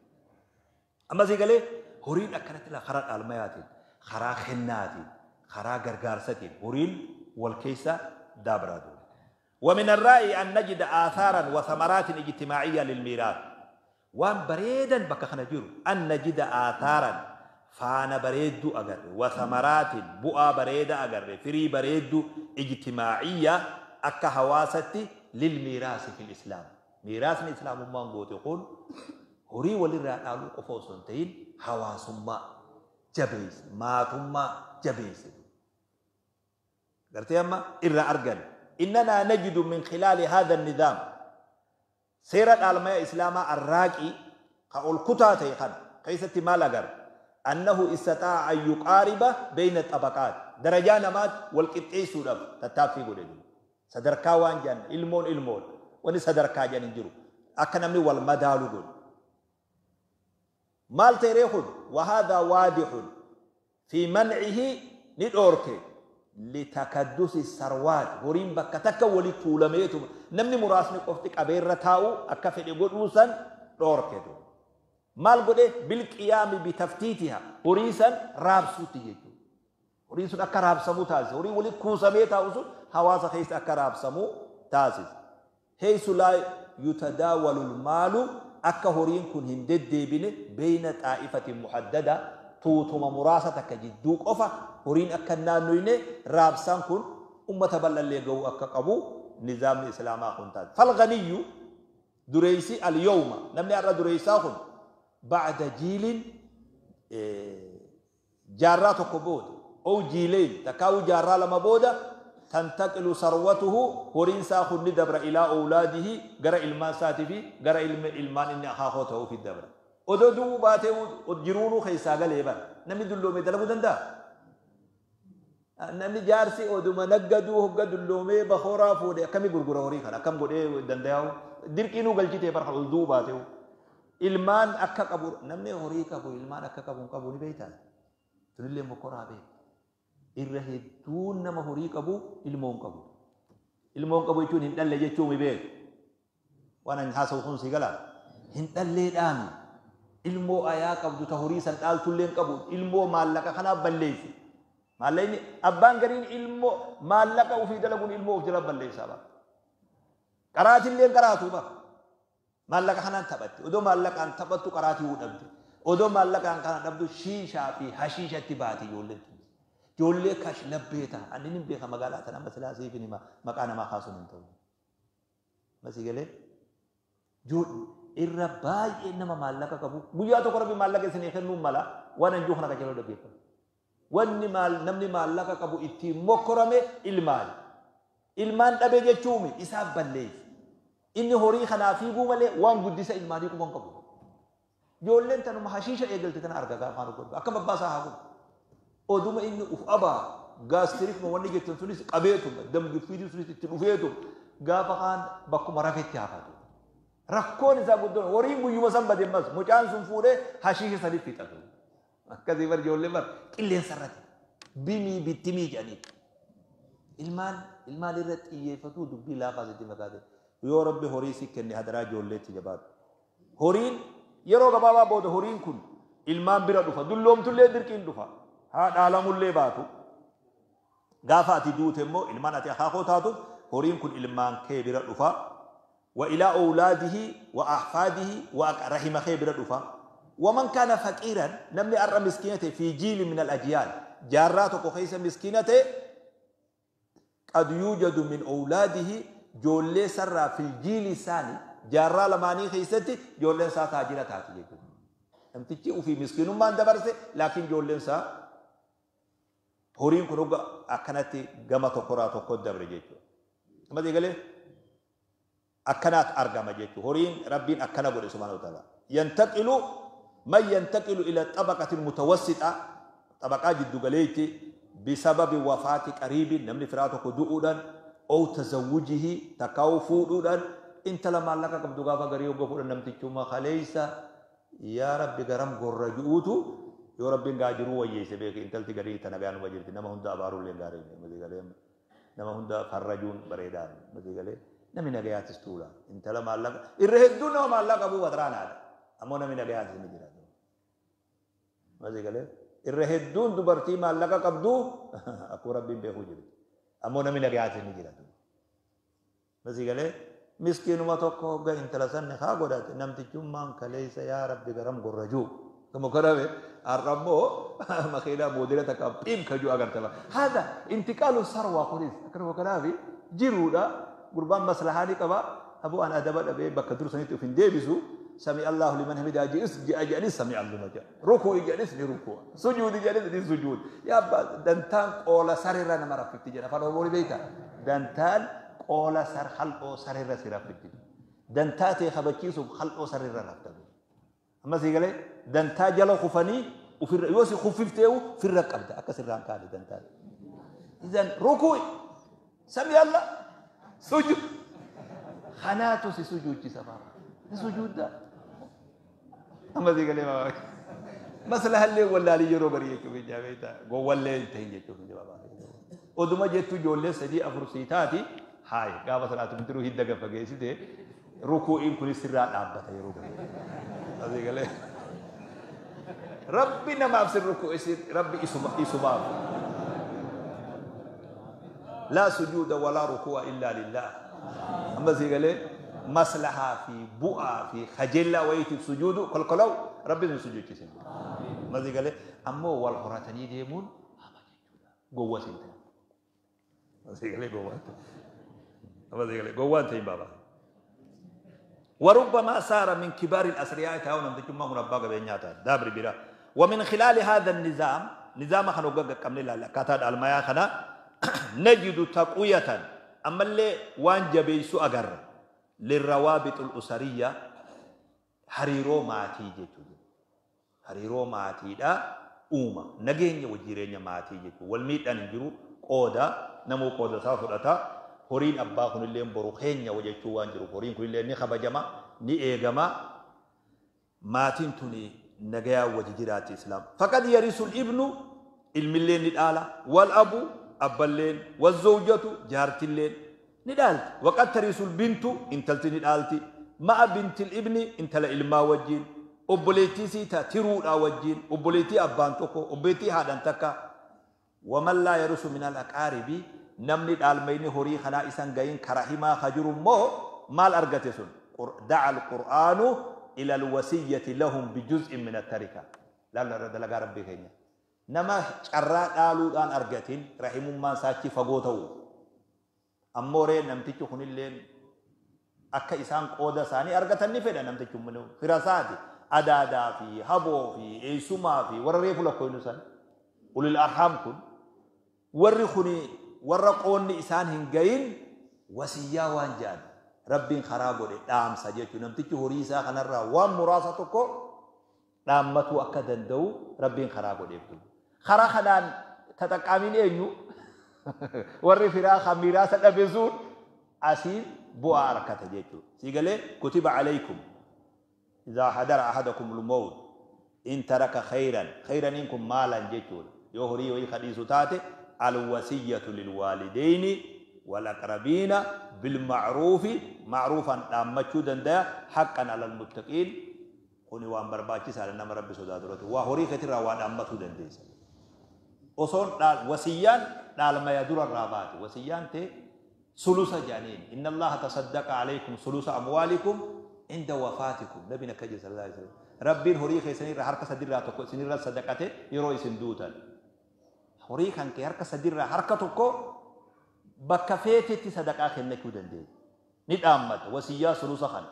Ammasii galee horiin akkanatti karaa dhaalmayaatiin, karaa kennaatiin, karaa gargaarsatiin horiin wal keessa dabraa duuba. ومن الرأي أن نجد آثارا وثمرات اجتماعية للميراث. وان بريدا بك خنجر أن نجد آثارا، faana bareedduu agarre، وثمرات، bu'aa bareeda agarre، firii bareedduu، اجتماعية، akka hawaasatti، للميراث في الإسلام. Miiraasni islaamummaan goote kun horii walirraa dhaaluu qofa osoo hin ta'in hawaasummaa jabeesse, maatummaa jabeesse. Gartee amma irraa argan. إننا نجد من خلال هذا النظام، seera dhaalmaya islaamaa الراقي ka ol kutaa ta'e kana keessatti maal agarra? أنه استطاع أن يقارب بين الطبقات. Darajaa namaat wal qixxeessuudhaaf tattaaffii godhe. Sadarkaa waan jedhan ilmoon ilmoon wani sadarkaa jedhan hin jiru, akka namni wal madaalu godhe. Maal ta'e kun وهذا واضح في منعه ندورك لتكدس الثروات horiin bakka takka walitti tuulameetu namni muraasni qofti qabeerra taa'u akka fedhe godhuusan dhoorketu. Maal godhe bilqiyaami bitaftiitiha horii san raabsuutti jechuudha. Horiin sun akka raabsamuu taasisa. Horii walitti kuusamee taa'u sun hawaasa keessa akka raabsamuu taasisa. Heessu laa yutadaawalu maalu akka horiin kun hin deddeebine beeyna xaa'ifatin muhaddada tuutuma muraasa takka jidduu qofa horiin akka naannoyne raabsaan kun ummata bal'allee ga'uu akka qabu nizaamni islaamaa kun taasisa. Falganiyyu dureessi al-yawma namni har'a dureessaa kun ba'da jiilin jaarraa tokko booda أو جيلين تكاو جارا لما بودا تنتقل ثروته هورين ساخن ندبر إلى أولاده غرا إلمان ساتفي غرا إلمان إن أخاخوته في الدبر ودو دو باته جرونو خيسا غليبا نمي دلومي دلبو دندا نمي جارسي ودو منقدو هقا دلومي بخورا فودي كمي غرغرا هوري خنا كم غدي دنداو دركينو غلچيته برخ دو باته إلمان أكا قبور نمي هوري قبو إلمان أكا قبو قبو ني بيتا تنلي مكورا بي irra hedduun nama horii qabu ilmoon qabu. Ilmoon qabu jechuun hin dhalle jechuun mi beeku. Waan ani haasa'u kun si galaa. Hin dhallee dhaami. Ilmoo ayaa qabdu ta horii san dhaaltullee hin qabu. Ilmoo maallaqa kanaaf balleessi. Maallaqni abbaan gariin ilmoo maallaqa ofii dalaguun ilmoo of jala balleessaa bara. Qaraatillee qaraatuu bara. Maallaqa kanaan taphatti. Odoo maallaqaan taphattu qaraatii dhabdi. Odoo maallaqaan kana dhabdu shiishaa fi hashiishatti baati ijoolleen. Ijoollee kash labbee ta'a. Ani nin beeka magaalaa tana amma silaa siif hima maqaa namaa kaasuun hin ta'u. Masii galee irra baay'ee nama maallaqa qabu guyyaa tokko rabbi maallaqa isinii kennuun mala waan anjuu kana qajeeloo dhaggeeffatu. Wanni namni maallaqa qabu ittiin mokkorame ilmaani. Ilmaan dhabe jechuumi isaaf balleessi. Inni horii kanaa fiiguu malee waan guddisa ilmaanii quban qabu. Ijoolleen tanuma hashiisha eegalte tana arga gaafa afaan godhu akkam abbaa isaa haa godhu. Oduma inni uf abaa gaastirikuma wanni jettan sunis qabeetuma damgiffiitii sunis itti dhufeetuma gaafa kaan bakkuma rafetti hafatu. Rakkoon isaa guddoon horiin guyyuma san bade mas mucaan sun fuudhee hashiisha saniif fixatu. Akkasii bar ijoollee bar qilleensa irratti bimii bittimii jedhanii. Ilmaan irra xiyyeeffatu dubbii laafaa sitti fakkaate. Yoo rabbi horii si kenne hadaraa ijoolleetti jabaatu. Horiin yeroo gabaabaa booda horiin kun ilmaan bira dhufa dulloomtullee dirqiin dhufa. Haa dhaalamullee baatu gaafa ati duute immoo ilmaan ati akaakoo taatuuf horiin kun ilmaan kee bira dhufa wa ilaa awlaadihi wa ahfaadihi wa rahima kee bira dhufa waman kaana faqiiran namni har'a miskiina ta'e fi jiili min al-ajyaal jaarraa tokko keessa miskiina ta'e qad yuujadu min awlaadihi joollee sarraa fil jiili isaanii jaarraa lamaanii keessatti joolleen isaa taajira taati jechuudha. Namtichi ofii miskiinummaan dabarse laakiin joolleen isaa horiin kun hogga akkanatti gama tokkorraa tokko dabre jechuudha. Amma eegalee akkanaat argama jechuudha. Horiin rabbiin akkana godhe subhaanahu wa ta'ala. Yantaqilu man yantaqilu ila xabaqatil mutawassita xabaqaa jiddu galeetti bisababi wafaati qariibin namni firaa tokko du'uudhaan ow tazawwujihi takkaa'uu fuudhuudhaan intala maallaqa qabdu gaafa garii hogga fuudhan namtichuma kaleessa yaa rabbi garam gorra ju'uutu yoo rabbiin gaa jiruu wayyeesse beeku intalti garii tana gaanuma jirti nama hunda abaaruullee gaarii masii galee nama hunda farrajuun bareedaan masii galee namni nagayaatis tuula intala maallaqa irra hedduun nama maallaqa qabu batraanaadha ammoo namni nagayaatis ni jira masii galee irra hedduun dubartii maallaqa qabdu akkuma rabbiin beekuu jirti ammoo namni nagayaatis ni jira masii galee miskiinuma tokko hogga intala sanni haa godhate namtichummaan kaleessa yaa rabbi garam gorra juu كما كنا الرمو مخيلة مديرة كابيم كجوا أجرتها هذا انتقال الثروة خلاص كنا كنا في جرودا قربان مصلحة كما أبو أنا أدب أبي بكدر سنتي في ديبسو سمع الله لمن حمده أجلس أجلس سمع الله مجا ركوع أجلس لركوع سجود أجلس لسجود يا أبا دنتان قولا سريرنا ما رفقت جنا فلو بوري بيتا دنتان قولا سر خلقه سريرة سرفقت دنتاتي خبكيسو خلقه سريرة رفقت أما سيقولي دنتا جلو خفني وفي يوسي خففته في الرقبة أكسر ران كالي دنتا إذن ركوع سمع الله سجود خناتو سي سجود سفارة سجود ده أما سيقولي ما Maslahallee wallaalii yeroo garii jechuuf hin jaabeeta. Gowwallee hin ta'in jechuuf hin jabaabaa. Oduma jettu ijoollee 3 4 sii taati haay gaafa salaatu bidiruu hidda gaffa geessite rukuu'iin kunis sirraa dhaabbata yeroo garii. Asii galee. Rabbi namaaf sin rukuu'e Rabbi isumaaf. Laa sujuuda walaa rukuu'a illaa lillah. Amma sii galee maslahaa fi bu'aa fi kajeellaa wayiitiif sujuudu kolkolaw Rabbi sun sujuuchisin. Amma sii galee ammoo wal horatanii deemuun hama jechuudha. Gowwa siin ta'e. Amma sii galee gowwaan ta'e. Amma sii galee gowwaan ta'in baabaa. وربما صار من كبار الأثرياء تاون أنتم ما أبا قبينياتا دابر بلا. ومن خلال هذا النظام نظام خنو قمنا لا كاتاد المياه خنا نجد تقوية أما اللي وان جبيسو أجر للروابط الأسرية حريرو ماتي جتو حريرو ماتي دا أوما نجين وجيرين ماتي جتو والميت أن يجرو قودا نمو قودا سافرتا horiin abbaa kunillee boru keenya wajjechuu waan jiru horiin kunillee ni kabajama ni eegama maatiin tuni nagayaa wajji jiraatti islaam. Faqad yarisul ibnu ilmillee ni dhaala wal abu abballeen wal zawjatu jaartilleen ni dhaalti waqad tarisul bintu intalti ni dhaalti ma'a bintil ibni intala ilmaa wajjiin obboleettii siita tiruudhaa wajjiin obboleettii abbaan tokko obboleettii haadhan takka waman laa yarisu min al aqaaribi namni dhaalmayni horii kanaa isan gayin karahimaa ka jiru immoo maal argate sun da'a alqur'aanu ila alwasiyyati lahum bijuz'in min attarika laalla dalagaa rabbii keenya nama carraa dhaaluudhaan argatin rahimummaan isaachi fagoo ta'u ammoo ree namtichi kunilleen akka isaan qooda isaanii argatan ni fedha namtichi fira isaati adaadaa fi haboo fi eessumaa fi warra reefu lakkoofnu san ulil arhaam kun warri kuni warra qoonni isaan hin gayin wasiyyaa waan jedhan rabbiin karaa godhe dhaamsa jechuun namtichi horii isaa kanarraa waan muraasa tokko dhaammatuu akka danda'u rabbiin karaa godheef. Karaa kanaan tataqqaamiin eenyu warri firaa kan miraasa dhabe sun asiin bu'aa argata jechuudha. Sii galee kutiba alaykum idhaa hadara ahadakum al-mawt in taraka khayran khayraniin kun maalan jechuudha yoo horii wayii kadhiisu taate الوصية للوالدين والأقربين بالمعروف معروفا دامچو دندا حقا على المتقين كوني وان برباچي سال نما ربي سودادرته وهوري كتير وان دامتو دنديس وصون دال وصيان دال ما يدور الرابات وصيان تي ثلث جانين إن الله تصدق عليكم ثلث أموالكم عند وفاتكم نبينا كجي صلى الله عليه وسلم ربي هوري خيسني حركه سدير تكو سنير صدقته يرو يسندوتل horii kan kee harka sadirraa harka tokko bakka feetetti sadaqaa kennachuu dandeenya. Ni dhaammata wasiyyaa sulusa kana.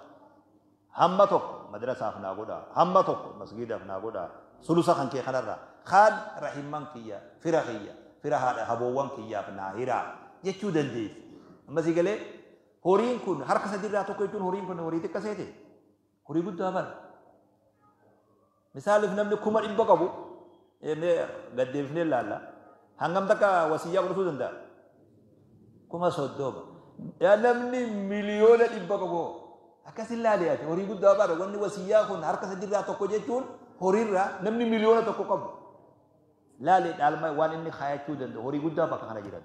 Hamma tokko madrasaaf naa godhaa, hamma tokko masgiidaaf naa godhaa, sulusa kan kee kanarraa kaan rahimman kiyya, fira kiyya, fira haadha haboowwan kiyyaaf naa hiraa jechuu dandeessi. Amma si galee horiin kun harka sadirraa tokko jechuun horiin kun horii xiqqa seete horii guddaa bara. Misaaliif namni 100,000 qabu gaddeebifnee ilaalla. Hangam takka wasiyyaa godhachuu danda'a? 30,000. Yaa namni 100,000,000 qabu akkas ilaalee ati horii guddaa bara wanni wasiyyaa kun harka sadirraa tokko jechuun horiirraa namni 1,000,000 qabu. Laalee dhaalma waan inni kaayachuu danda'u horii guddaa bakka kana jira.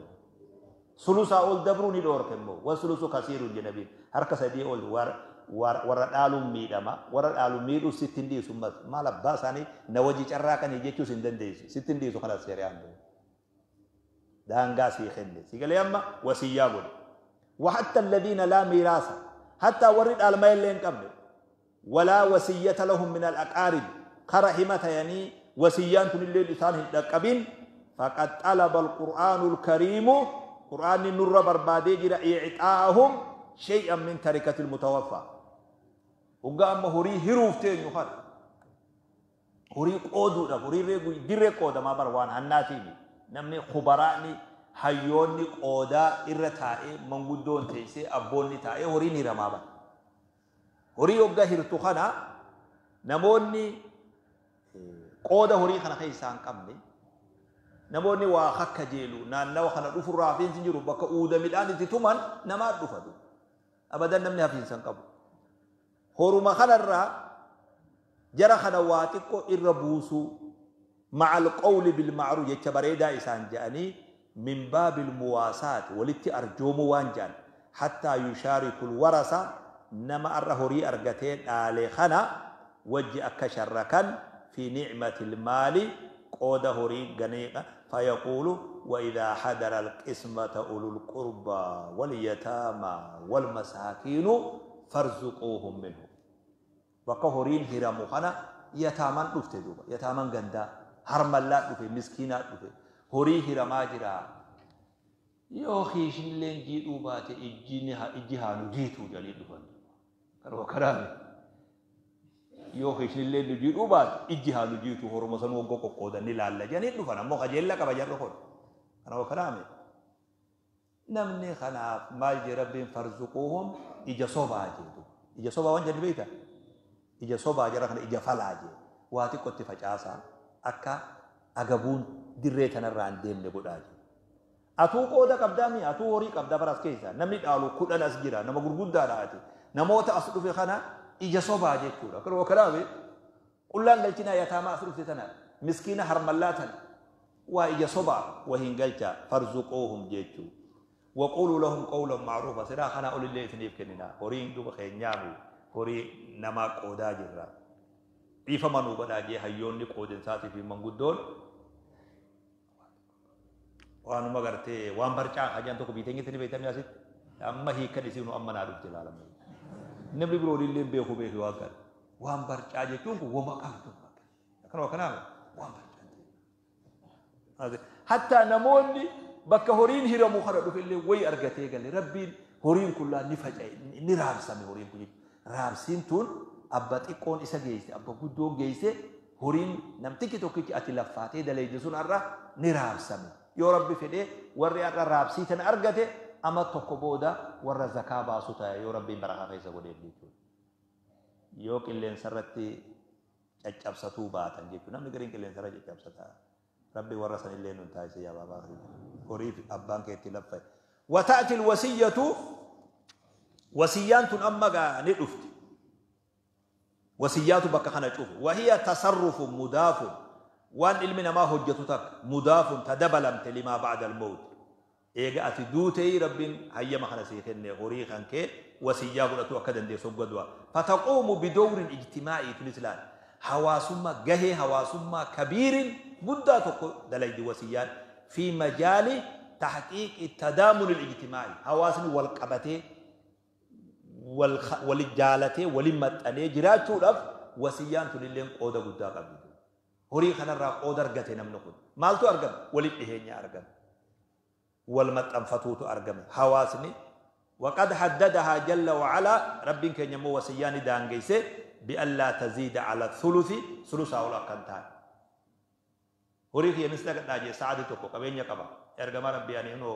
Sulusaa ol dabruu ni dhoorke immoo wasulusu kasiirun jedhabiin harka sadii ol warra dhaaluun miidhama warra dhaaluun miidhuu sitti hin dhiisu maal abbaa isaanii na wajji carraaqanii jechuus hin dandeessu sitti hin dhiisu kanas seeraan. Daangaa sii kenne si galee amma wasiyyaa godhe وحتى الذين لا ميراث حتى ورد المال لين قبل ولا وصية لهم من الأقارب كرحمة يعني وصيان الليل إسان الدقبين فقد طلب القرآن الكريم قرآن النور بربادي جرى إعطاءهم شيئا من تركة المتوفى وقام هوري هروفتين يخر هوري قودو هوري ريقو دري قودا ما بروان هناتيني namni khubaraani hayyoonni qoodaa irra taa'ee manguddoon teessee abboonni taa'ee horiin hiramaa bara. Horii hoggaa hirtu kana namoonni qooda horii kana keessaa hin qabne namoonni waa akka jeelu naannawa kana dhufurraa hafiinsi jiru bakka uuda midhaan itti tuman namaa dhufatu. Abadan namni hafiinsa hin qabu. Horuma kanarraa jara kana waa xiqqoo irra buusuu مع القول بالمعروف jecha bareedaa isaan je'anii من باب المواساة walitti arjoomuu waan je'an حتى يشارك الورثة nama arra horii argatee dhaale kana wajji akka sharrakan في نعمة المال qooda horii ganeeqa. فيقول وإذا حضر القسمة أولو القربى واليتامى والمساكين فارزقوهم منه. Bakka horiin hiramu kana yataamaan dhufte duuba yataamaan gandaa harmallaa dhufe, miskiinaa dhufe, horii hiramaa jira. Yoo kiishinilleen jiidhuu baate ijji haanu jiituu jedhanii dhufan. Karoo karaame. Yoo kiishinilleen nu jiidhuu baate ijji haanu jiituu horuma sanuu hoggoo qoqqoodan ni laalla jedhanii dhufan, ammoo kajeella qaba jarri kun. Karoo karaame. Namni kanaaf maal jee Rabbiin? فارزقوهم ija sobaa jedhu. Ija sobaa waan jedhu beektaa? Ija sobaa jara kana ija falaa jee. Waa xiqqootti facaasaa akka agabuun dirree tanarraa hin deemne godhaa jee. Atuu qooda qabdaa mi? Atuu horii qabdaa bara as keessa. Namni dhaalu 10 as jira. Nama gurguddaadha ati. Namoota as dhufe kana ija sobaa jechuudha. Kanuma kanaaf qullaan galchinaa yataamaa as dhufte tana, miskiina harmallaa tana, waa ija sobaa wahiin galcha فارزقوهم jechuu. وقولوا لهم قولا معروفا silaa kana olillee isiniif kennina, horiin duba keenyaami, horii namaa qoodaa jirra, dhiifama nuu godhaa jee. Hayyoonni qoodinsaatii fi manguddoon waanuma gartee waan barcaa hajaan tokko biiteenyitti ni beektamni asitti amma hiikkan isiinu amma naa dhufte ilaalame. Namni biroo illee beeku beeku waan kana. Waan barcaa jechuun kun wama qabdu akkanuma kanaaf waan barcaa. Hattaa namoonni bakka horiin hiramu kana dhufe illee wayi argatee gale. Rabbiin horiin kun ni faca'e, ni raabsame horiin kun. Raabsiin tun abba xiqqoon isa geesse, abba guddoon geesse, horiin namtichi tokkichi ati laffaatee daleeyde sun har'a ni raabsame. Yoo Rabbi fedhee warri har'a raabsii tana argate ama tokko booda warra zakaa baasu ta'e, yoo Rabbiin barakaa keessa godheef jechuudha. Yoo qilleensa irratti caccabsatuu baatan jechuudha. Namni gariin qilleensa irra caccabsataa. Rabbi warra sanillee nun taasise yaa baabaa horii abbaan keetti laffa'e. وتأتي الوصية wasiyyaan tun amma gaa ni dhufti. Wasiyyaatu bakka kana cufu. وهي تصرف مضاف waan ilmi namaa hojjetu takka مضاف tadabalamte لما بعد الموت. Eega ati duutee Rabbiin hayyama kana sii kenne, horii kan kee wasiyyaa godhatu akka dandeessu godhuwa. فتقوم بدور اجتماعي tunis laal. Hawaasummaa, gahee hawaasummaa كبير guddaa tokko dalaydi wasiyyaan في مجال تحقيق التضامن الاجتماعي. Hawaasni wal qabatee wal jaalatee waliin maxxanee jiraachuudhaaf wasiyyaan tunilleen qooda guddaa qabdi. Horii kanarraa qooda argate namni kun. Maaltu argame? Walitti dhiheenya argame. Wal maxxanfatuutu argame. Hawaasni وقد حددها جل وعلا ربين كان يمو وصياني دانجيسه بألا تزيد على الثلث ثلث أولا كنتان. Horii kiyya nis dhaqadhaa jee sa'aati tokko qabeenya qaba. Ergama Rabbii, ani inoo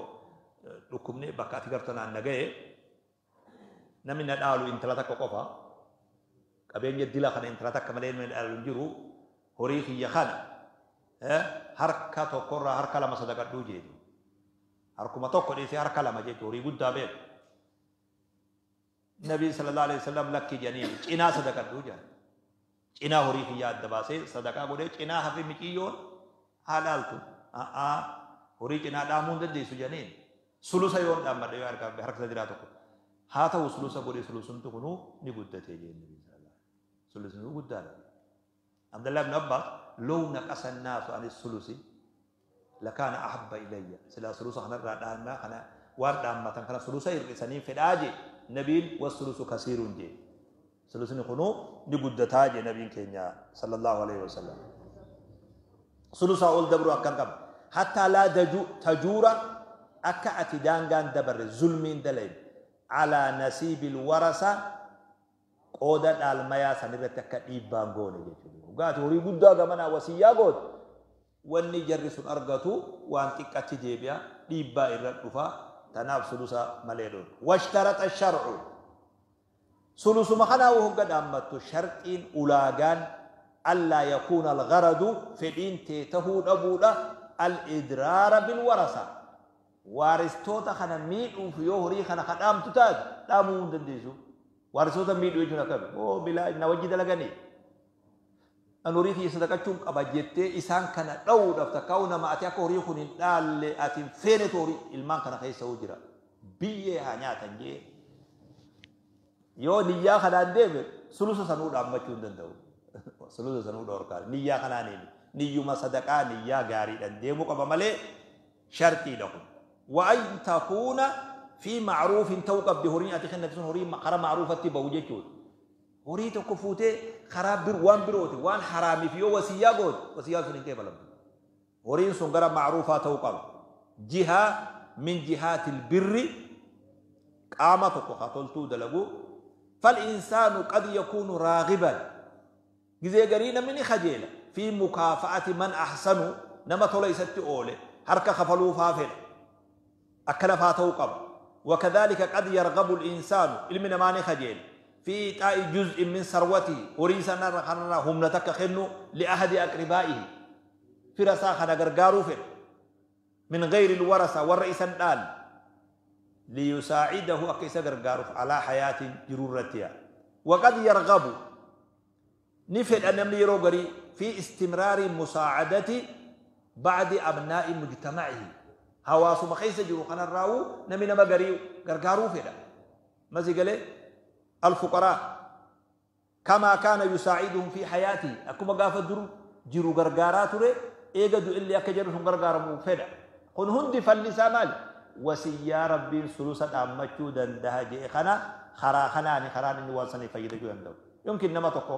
dhukkubni bakka ati gartu naan naga'e, namni na dhaalu intala takka qofa, qabeenya dila kana intala takka malee namni na dhaalu hin jiru, horii kiyya kana harka tokkorraa harka lama sadaqadhuu jeetu. Harkuma tokko dhiisee harka lama jechuun horii guddaa beeku. Nabii صلى الله عليه وسلم lakkii jedhanii cinaa sadaqadhuu jedhan. Cinaa horii kiyyaa adda baasee sadaqaa godhee cinaa hafi miciyyoon haa dhaaltu. Horii cinaa dhaamuu hin dandeessu jedhaniin. Sulusa yoon dhaammadhe yoo harka harka sadiraa tokko. Haa ta'u, sulusa godhee, sulusumti kunuu ni guddatee jeen Nabii صلى الله عليه. Sulusni guddaadha. Abdullah ibn Abbas لو نقص الناس عن الثلث لكان أحب إلي. Silaa sulusa kanarraa dhaammaa kana waan dhaammatan kana sulusa hir'isanii fedhaa jee. Nabiin والثلث كثير jee. Sulusni kunuu ni guddataa jee nabiin keenya صلى الله عليه وسلم. Sulusaa ol dabru akkan qaba. حتى لا تجور akka ati daangaan dabarre zulmiin dalayin على نصيب الورثة qooda dhaalmayaa sanirratti akka dhiibbaan goone jechuudha. Dhugaati horii guddaa gamanaa wasiyyaa goote wanni jarri sun argatu waan xiqqatti deebi'a, dhiibbaa irra dhufa, tanaaf sulusa malee dhoon. واشترط الشرع sulusuma kanaa hogga dhaammattu sharxiin ulaagaan ألا يكون الغرض fedhiin tee tahuu dhabuudha الإضرار بالورثة waaristoota kana miidhuuf. Yoo horii kana ka dhaamtu taate dhaamuu hin dandeessu. Waaristoota miidhuu jechuun akkami? Oo bilaa na wajji dalaganii An horii kiyya sadaqachuun qaba jettee isaan kana dha'uudhaaf takkaa'u nama ati akka horii kun hin dhaalle ati hin feenetu horii ilmaan kana keessa hoo jira. Biyyee haa nyaatan jee. Yoo niyyaa kanaan deeme sulusa sanuu dhaammachuu hin danda'u. Sulusa sanuu dhorkaa. Niyyaa kanaan deeme. Niyyuma sadaqaa niyyaa gaariidhaan deemuu qaba malee shartiidha kun. Wa'an takuuna fi macruufin ta'uu qabdi horiin ati kennate sun horii karaa macruufatti bahu jechuudha. Horii tokko fuutee karaa bir waan birooti waan haraamiif yoo wasiyyaa goote wasiyyaan sun hin qeebalamtu. Horiin sun gara macruufaa ta'uu qaba. Jihaa min jihaatil birri qaama tokko haa toltuu dalagu. فالإنسان قد يكون راغبا gizee garii namni ni kajeela في مكافأة من أحسن nama tola isatti oole harka kafaluu faa fedha akkana faa ta'uu qaba. وكذلك قد يرغب الإنسان ilmi namaa ni kajeela في إعطاء جزء من ثروته horii sanarra kanarraa humna takka kennu لأحد أقربائه fira isaa kana gargaaruu fedha من غير الورثة warra isan dhaal ليساعده akka isa gargaaruuf على حياة jirurrattiya. وقد يرغب ni fedha namni yeroo garii في استمرار مساعدة بعض أبناء مجتمعه hawaasuma keessa jiru kanarraa'uu namni nama garii gargaaruu fedha. Masi galee الفقراء كما كان يساعدهم في حياته akkuma gaafa dur jiru gargaaraa ture eega du'illee akka jedhu sun gargaaramuu fedha. Kun hundi falli isaa maali? Wasiyyaa rabbiin sulusa dhaammachuu danda'a jee kana karaa kanaani karaan inni waan sanii fayyadachuu danda'u. Yookiin nama tokko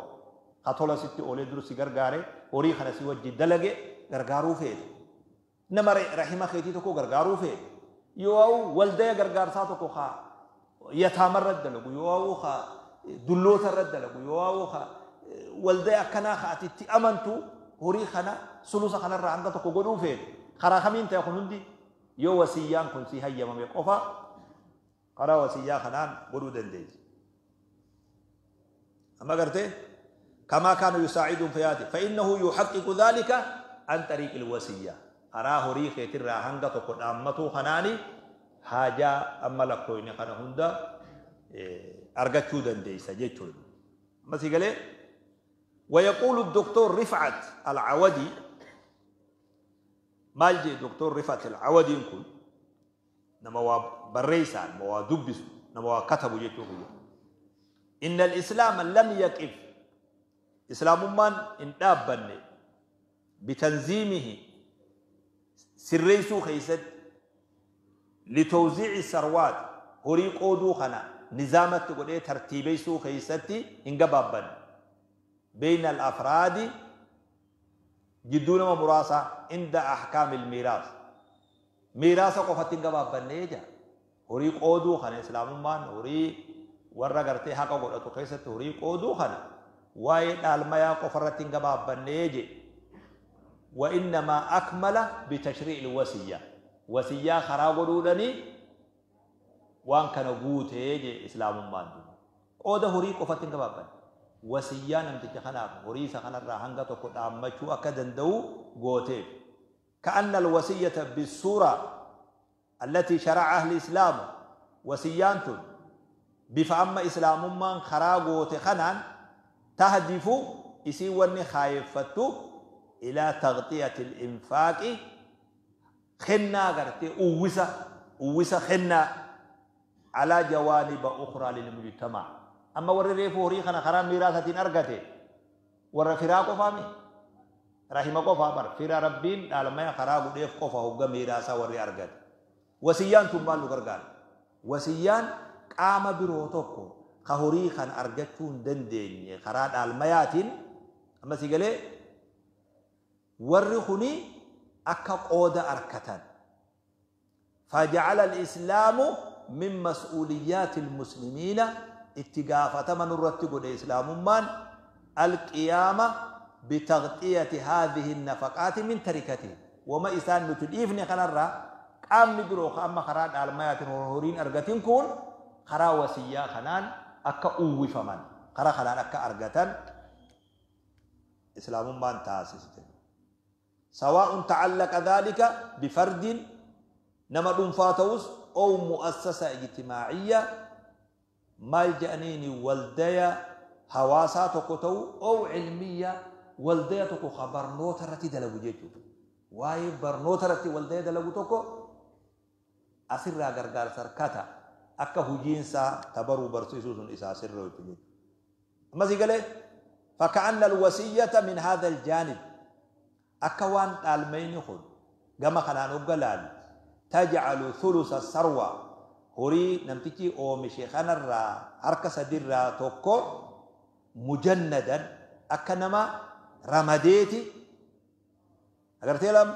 ka tola sitti oolee dur si gargaare horii kana si wajji dalage gargaaruu feete. Nama rahima keetii tokko gargaaruu feete. Yoo waldaya gargaarsaa tokko kaa yataamarra dalagu yoo kaa dullootarra dalagu yoo kaa waldaya akkanaa kaa ati itti amantu horii kana sulusa kanarraa hanga tokko godhuu feete. Karaa kamiin ta'e kun hundi yoo wasiyyaan kun si hayyamame qofa karaa wasiyyaa kanaan godhuu dandeessi. Amma gartee كما كان يساعدهم في حياته فإنه يحقق ذلك عن طريق الوصية. karaa horii keetirraa hanga tokko dhaammatuu kanaani haajaa amma lakkoofne kana hunda argachuu dandeessa jechuudha. Amma si galee ويقول الدكتور رفعت العودي maal jee دكتور رفعت العودي kun nama waa barreessaan nama waa dubbisu nama waa katabu jechuu kiyya. إن الإسلام لم يقف islaamummaan hin dhaabbanne بتنظيمه sirreessuu keessatti لتوزيع الثروات horii qooduu kana nizaamatti godhee tartiibeessuu keessatti hin gabaabbanne بين الأفراد jidduu nama muraasa عند أحكام الميراث miiraasa qofatti hin gabaabbanne jaa. Horii qooduu kana islaamummaan horii warra gartee haqa godhatu keessatti horii qooduu kana waa'ee dhaalmayaa qofarratti hin gabaabbanne je. وإنما أكمل بتشريع الوصية wasiyyaa karaa godhuudhani waan kana guutee je islaamummaan qooda horii qofatti hin gabaabbanne wasiyyaa namticha kanaaf horii isa kanarraa hanga tokko dhaammachuu akka danda'u gooteef. كأن الوصية بالصورة التي شرعها الإسلام wasiyyaan tun bifa amma islaamummaan karaa goote kanaan تهدف isii wanni kaayeffattu إلى تغطية الإنفاق kennaa gartee uwwisa kennaa على جوانب أخرى للمجتمع. Amma warri reefu horii kana karaa miiraasatiin argate warra firaa qofaami rahima qofaa bar fira rabbiin dhaalmaya karaa godheef qofa hogga miiraasaa warri argate. Wasiyyaan tun maal nu gargaara? Wasiyyaan qaama biroo tokko ka horii kana argachuu hin dandeenye karaa dhaalmayaatiin amma si galee warri kuni akka qooda arkatan. فجعل الإسلام من مسؤوليات المسلمين itti gaafatama nurratti godhe islaamummaan القيام بتغطية هذه النفقات من تركته wama isaan nuti dhiifne kanarraa qaamni biroo ka amma karaa dhaalmayaatiin horiin argatin kun karaa wasiyyaa kanaan akka uwwifaman karaa kanaan akka argatan islaamummaan taasiste. سواء تعلق ذلك بفرد nama dhuunfaa ta'us أو مؤسسة اجتماعية maal jedhaniini waldaya hawaasaa tokko ta'u أو علمية Waldaya tokko ka barnoota irratti dalagu jechuudha. Waa'ee barnoota irratti waldaya dalagu tokko asirraa gargaarsa harkata akka hujiinsaa tabaruu barsiisuu sun isaa sirreetu jechuudha. Ammasii galee فكأن الوصية من هذا الجانب akka waan dhaalmayni kun gama kanaan hoggalaal تجعل ثلث الثروة horii namtichi oomishe kanarraa harka sadirraa tokko مجندا akka nama ramadeeti agartee lam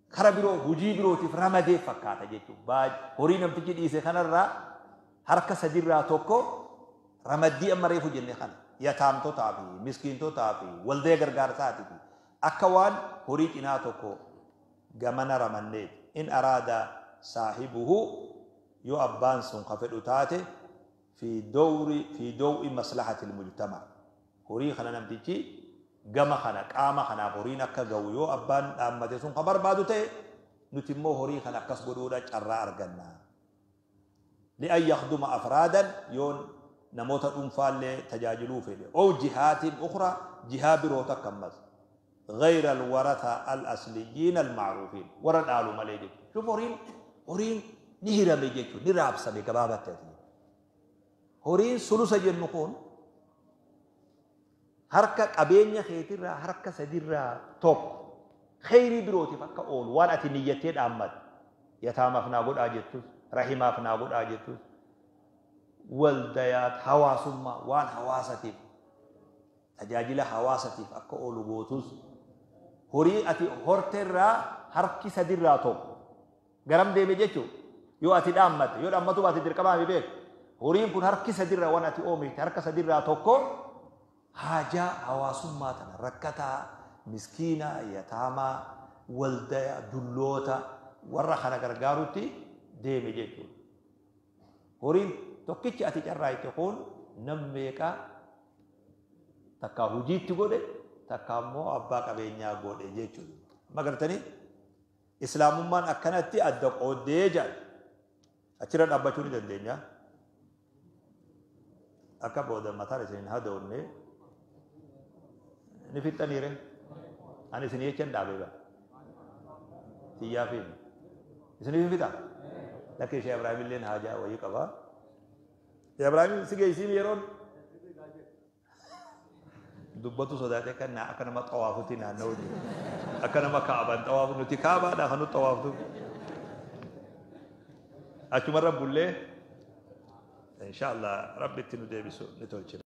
kara biroo hujii birootiif ramadee fakkaata jechuudha. Horii namtichi dhiise kanarraa harka sadirraa tokko ramaddii amma reefu jenne kana yataamtotaa fi miskiintotaa fi waldee gargaarsaati fi akka waan horii cinaa tokko gamana ramanneeti. إن أراد صاحبه yoo abbaan sun ka fedhu taate في دور في ضوء مصلحة المجتمع horii kana namtichi gama kana qaama kanaaf horiin akka ga'u yoo abbaan dhaammate sun ka barbaadu ta'e nuti immoo horii kana akkas godhuudha carraa arganna. لأن يخدم أفرادا yoon namoota dhuunfaallee tajaajiluu fedhe أو جهات أخرى jihaa biroo takka ammas غير الورثة الأصليين المعروفين warra dhaalu malee jechuudha. Shuf horiin ni hirame jechuudha, ni raabsame gabaabatti ati. Horiin sulusa jennu kun harka qabeenya keetirraa harka sadirraa tokko kheyrii birootiif akka oolu waan ati niyyattee dhaammatte yataamaaf naa godhaa jettus, rahimaaf naa godhaa jettus, waldayaat hawaasummaa waan hawaasatiif tajaajila hawaasatiif akka oolu gootus horii ati horteerraa harki sadirraa tokko garam deeme jechuudha. Yoo ati dhaammatte, yoo dhaammatu baate dirqamaa mi beeku. Horiin kun harki sadirraa waan ati oomishte harka sadirraa tokko haajaa hawaasummaa tana rakkataa, miskiina, yataamaa, waldaya, dulloota warra kana gargaarutti deeme jechuudha. Horiin tokkichi ati carraayte kun nam meeqa takkaa hojiitti godhe takka immoo abbaa qabeenyaa godhe jechuudha. Amma gartanii islaamummaan akkanatti adda qooddee jedha. Achirra dhaabbachuu ni dandeenya. Akka booda mataan isin hin hadoonne ni fixxaniire. Ani isin jechan dhaabee bara. Xiyyaa fi isiniif fixa. Lakki ishee Ibraahim illeen haajaa wayii qaba. Ibraahim si geessiin yeroon dubbatu sodaatee kan akka nama xawaafutti naanna'u jiru. Akka nama kaabaan xawaafu nuti kaabaadha kan nuti xawaaftu. Achumarra bullee insha Allah rabbi itti nu deebisu ni tolchina.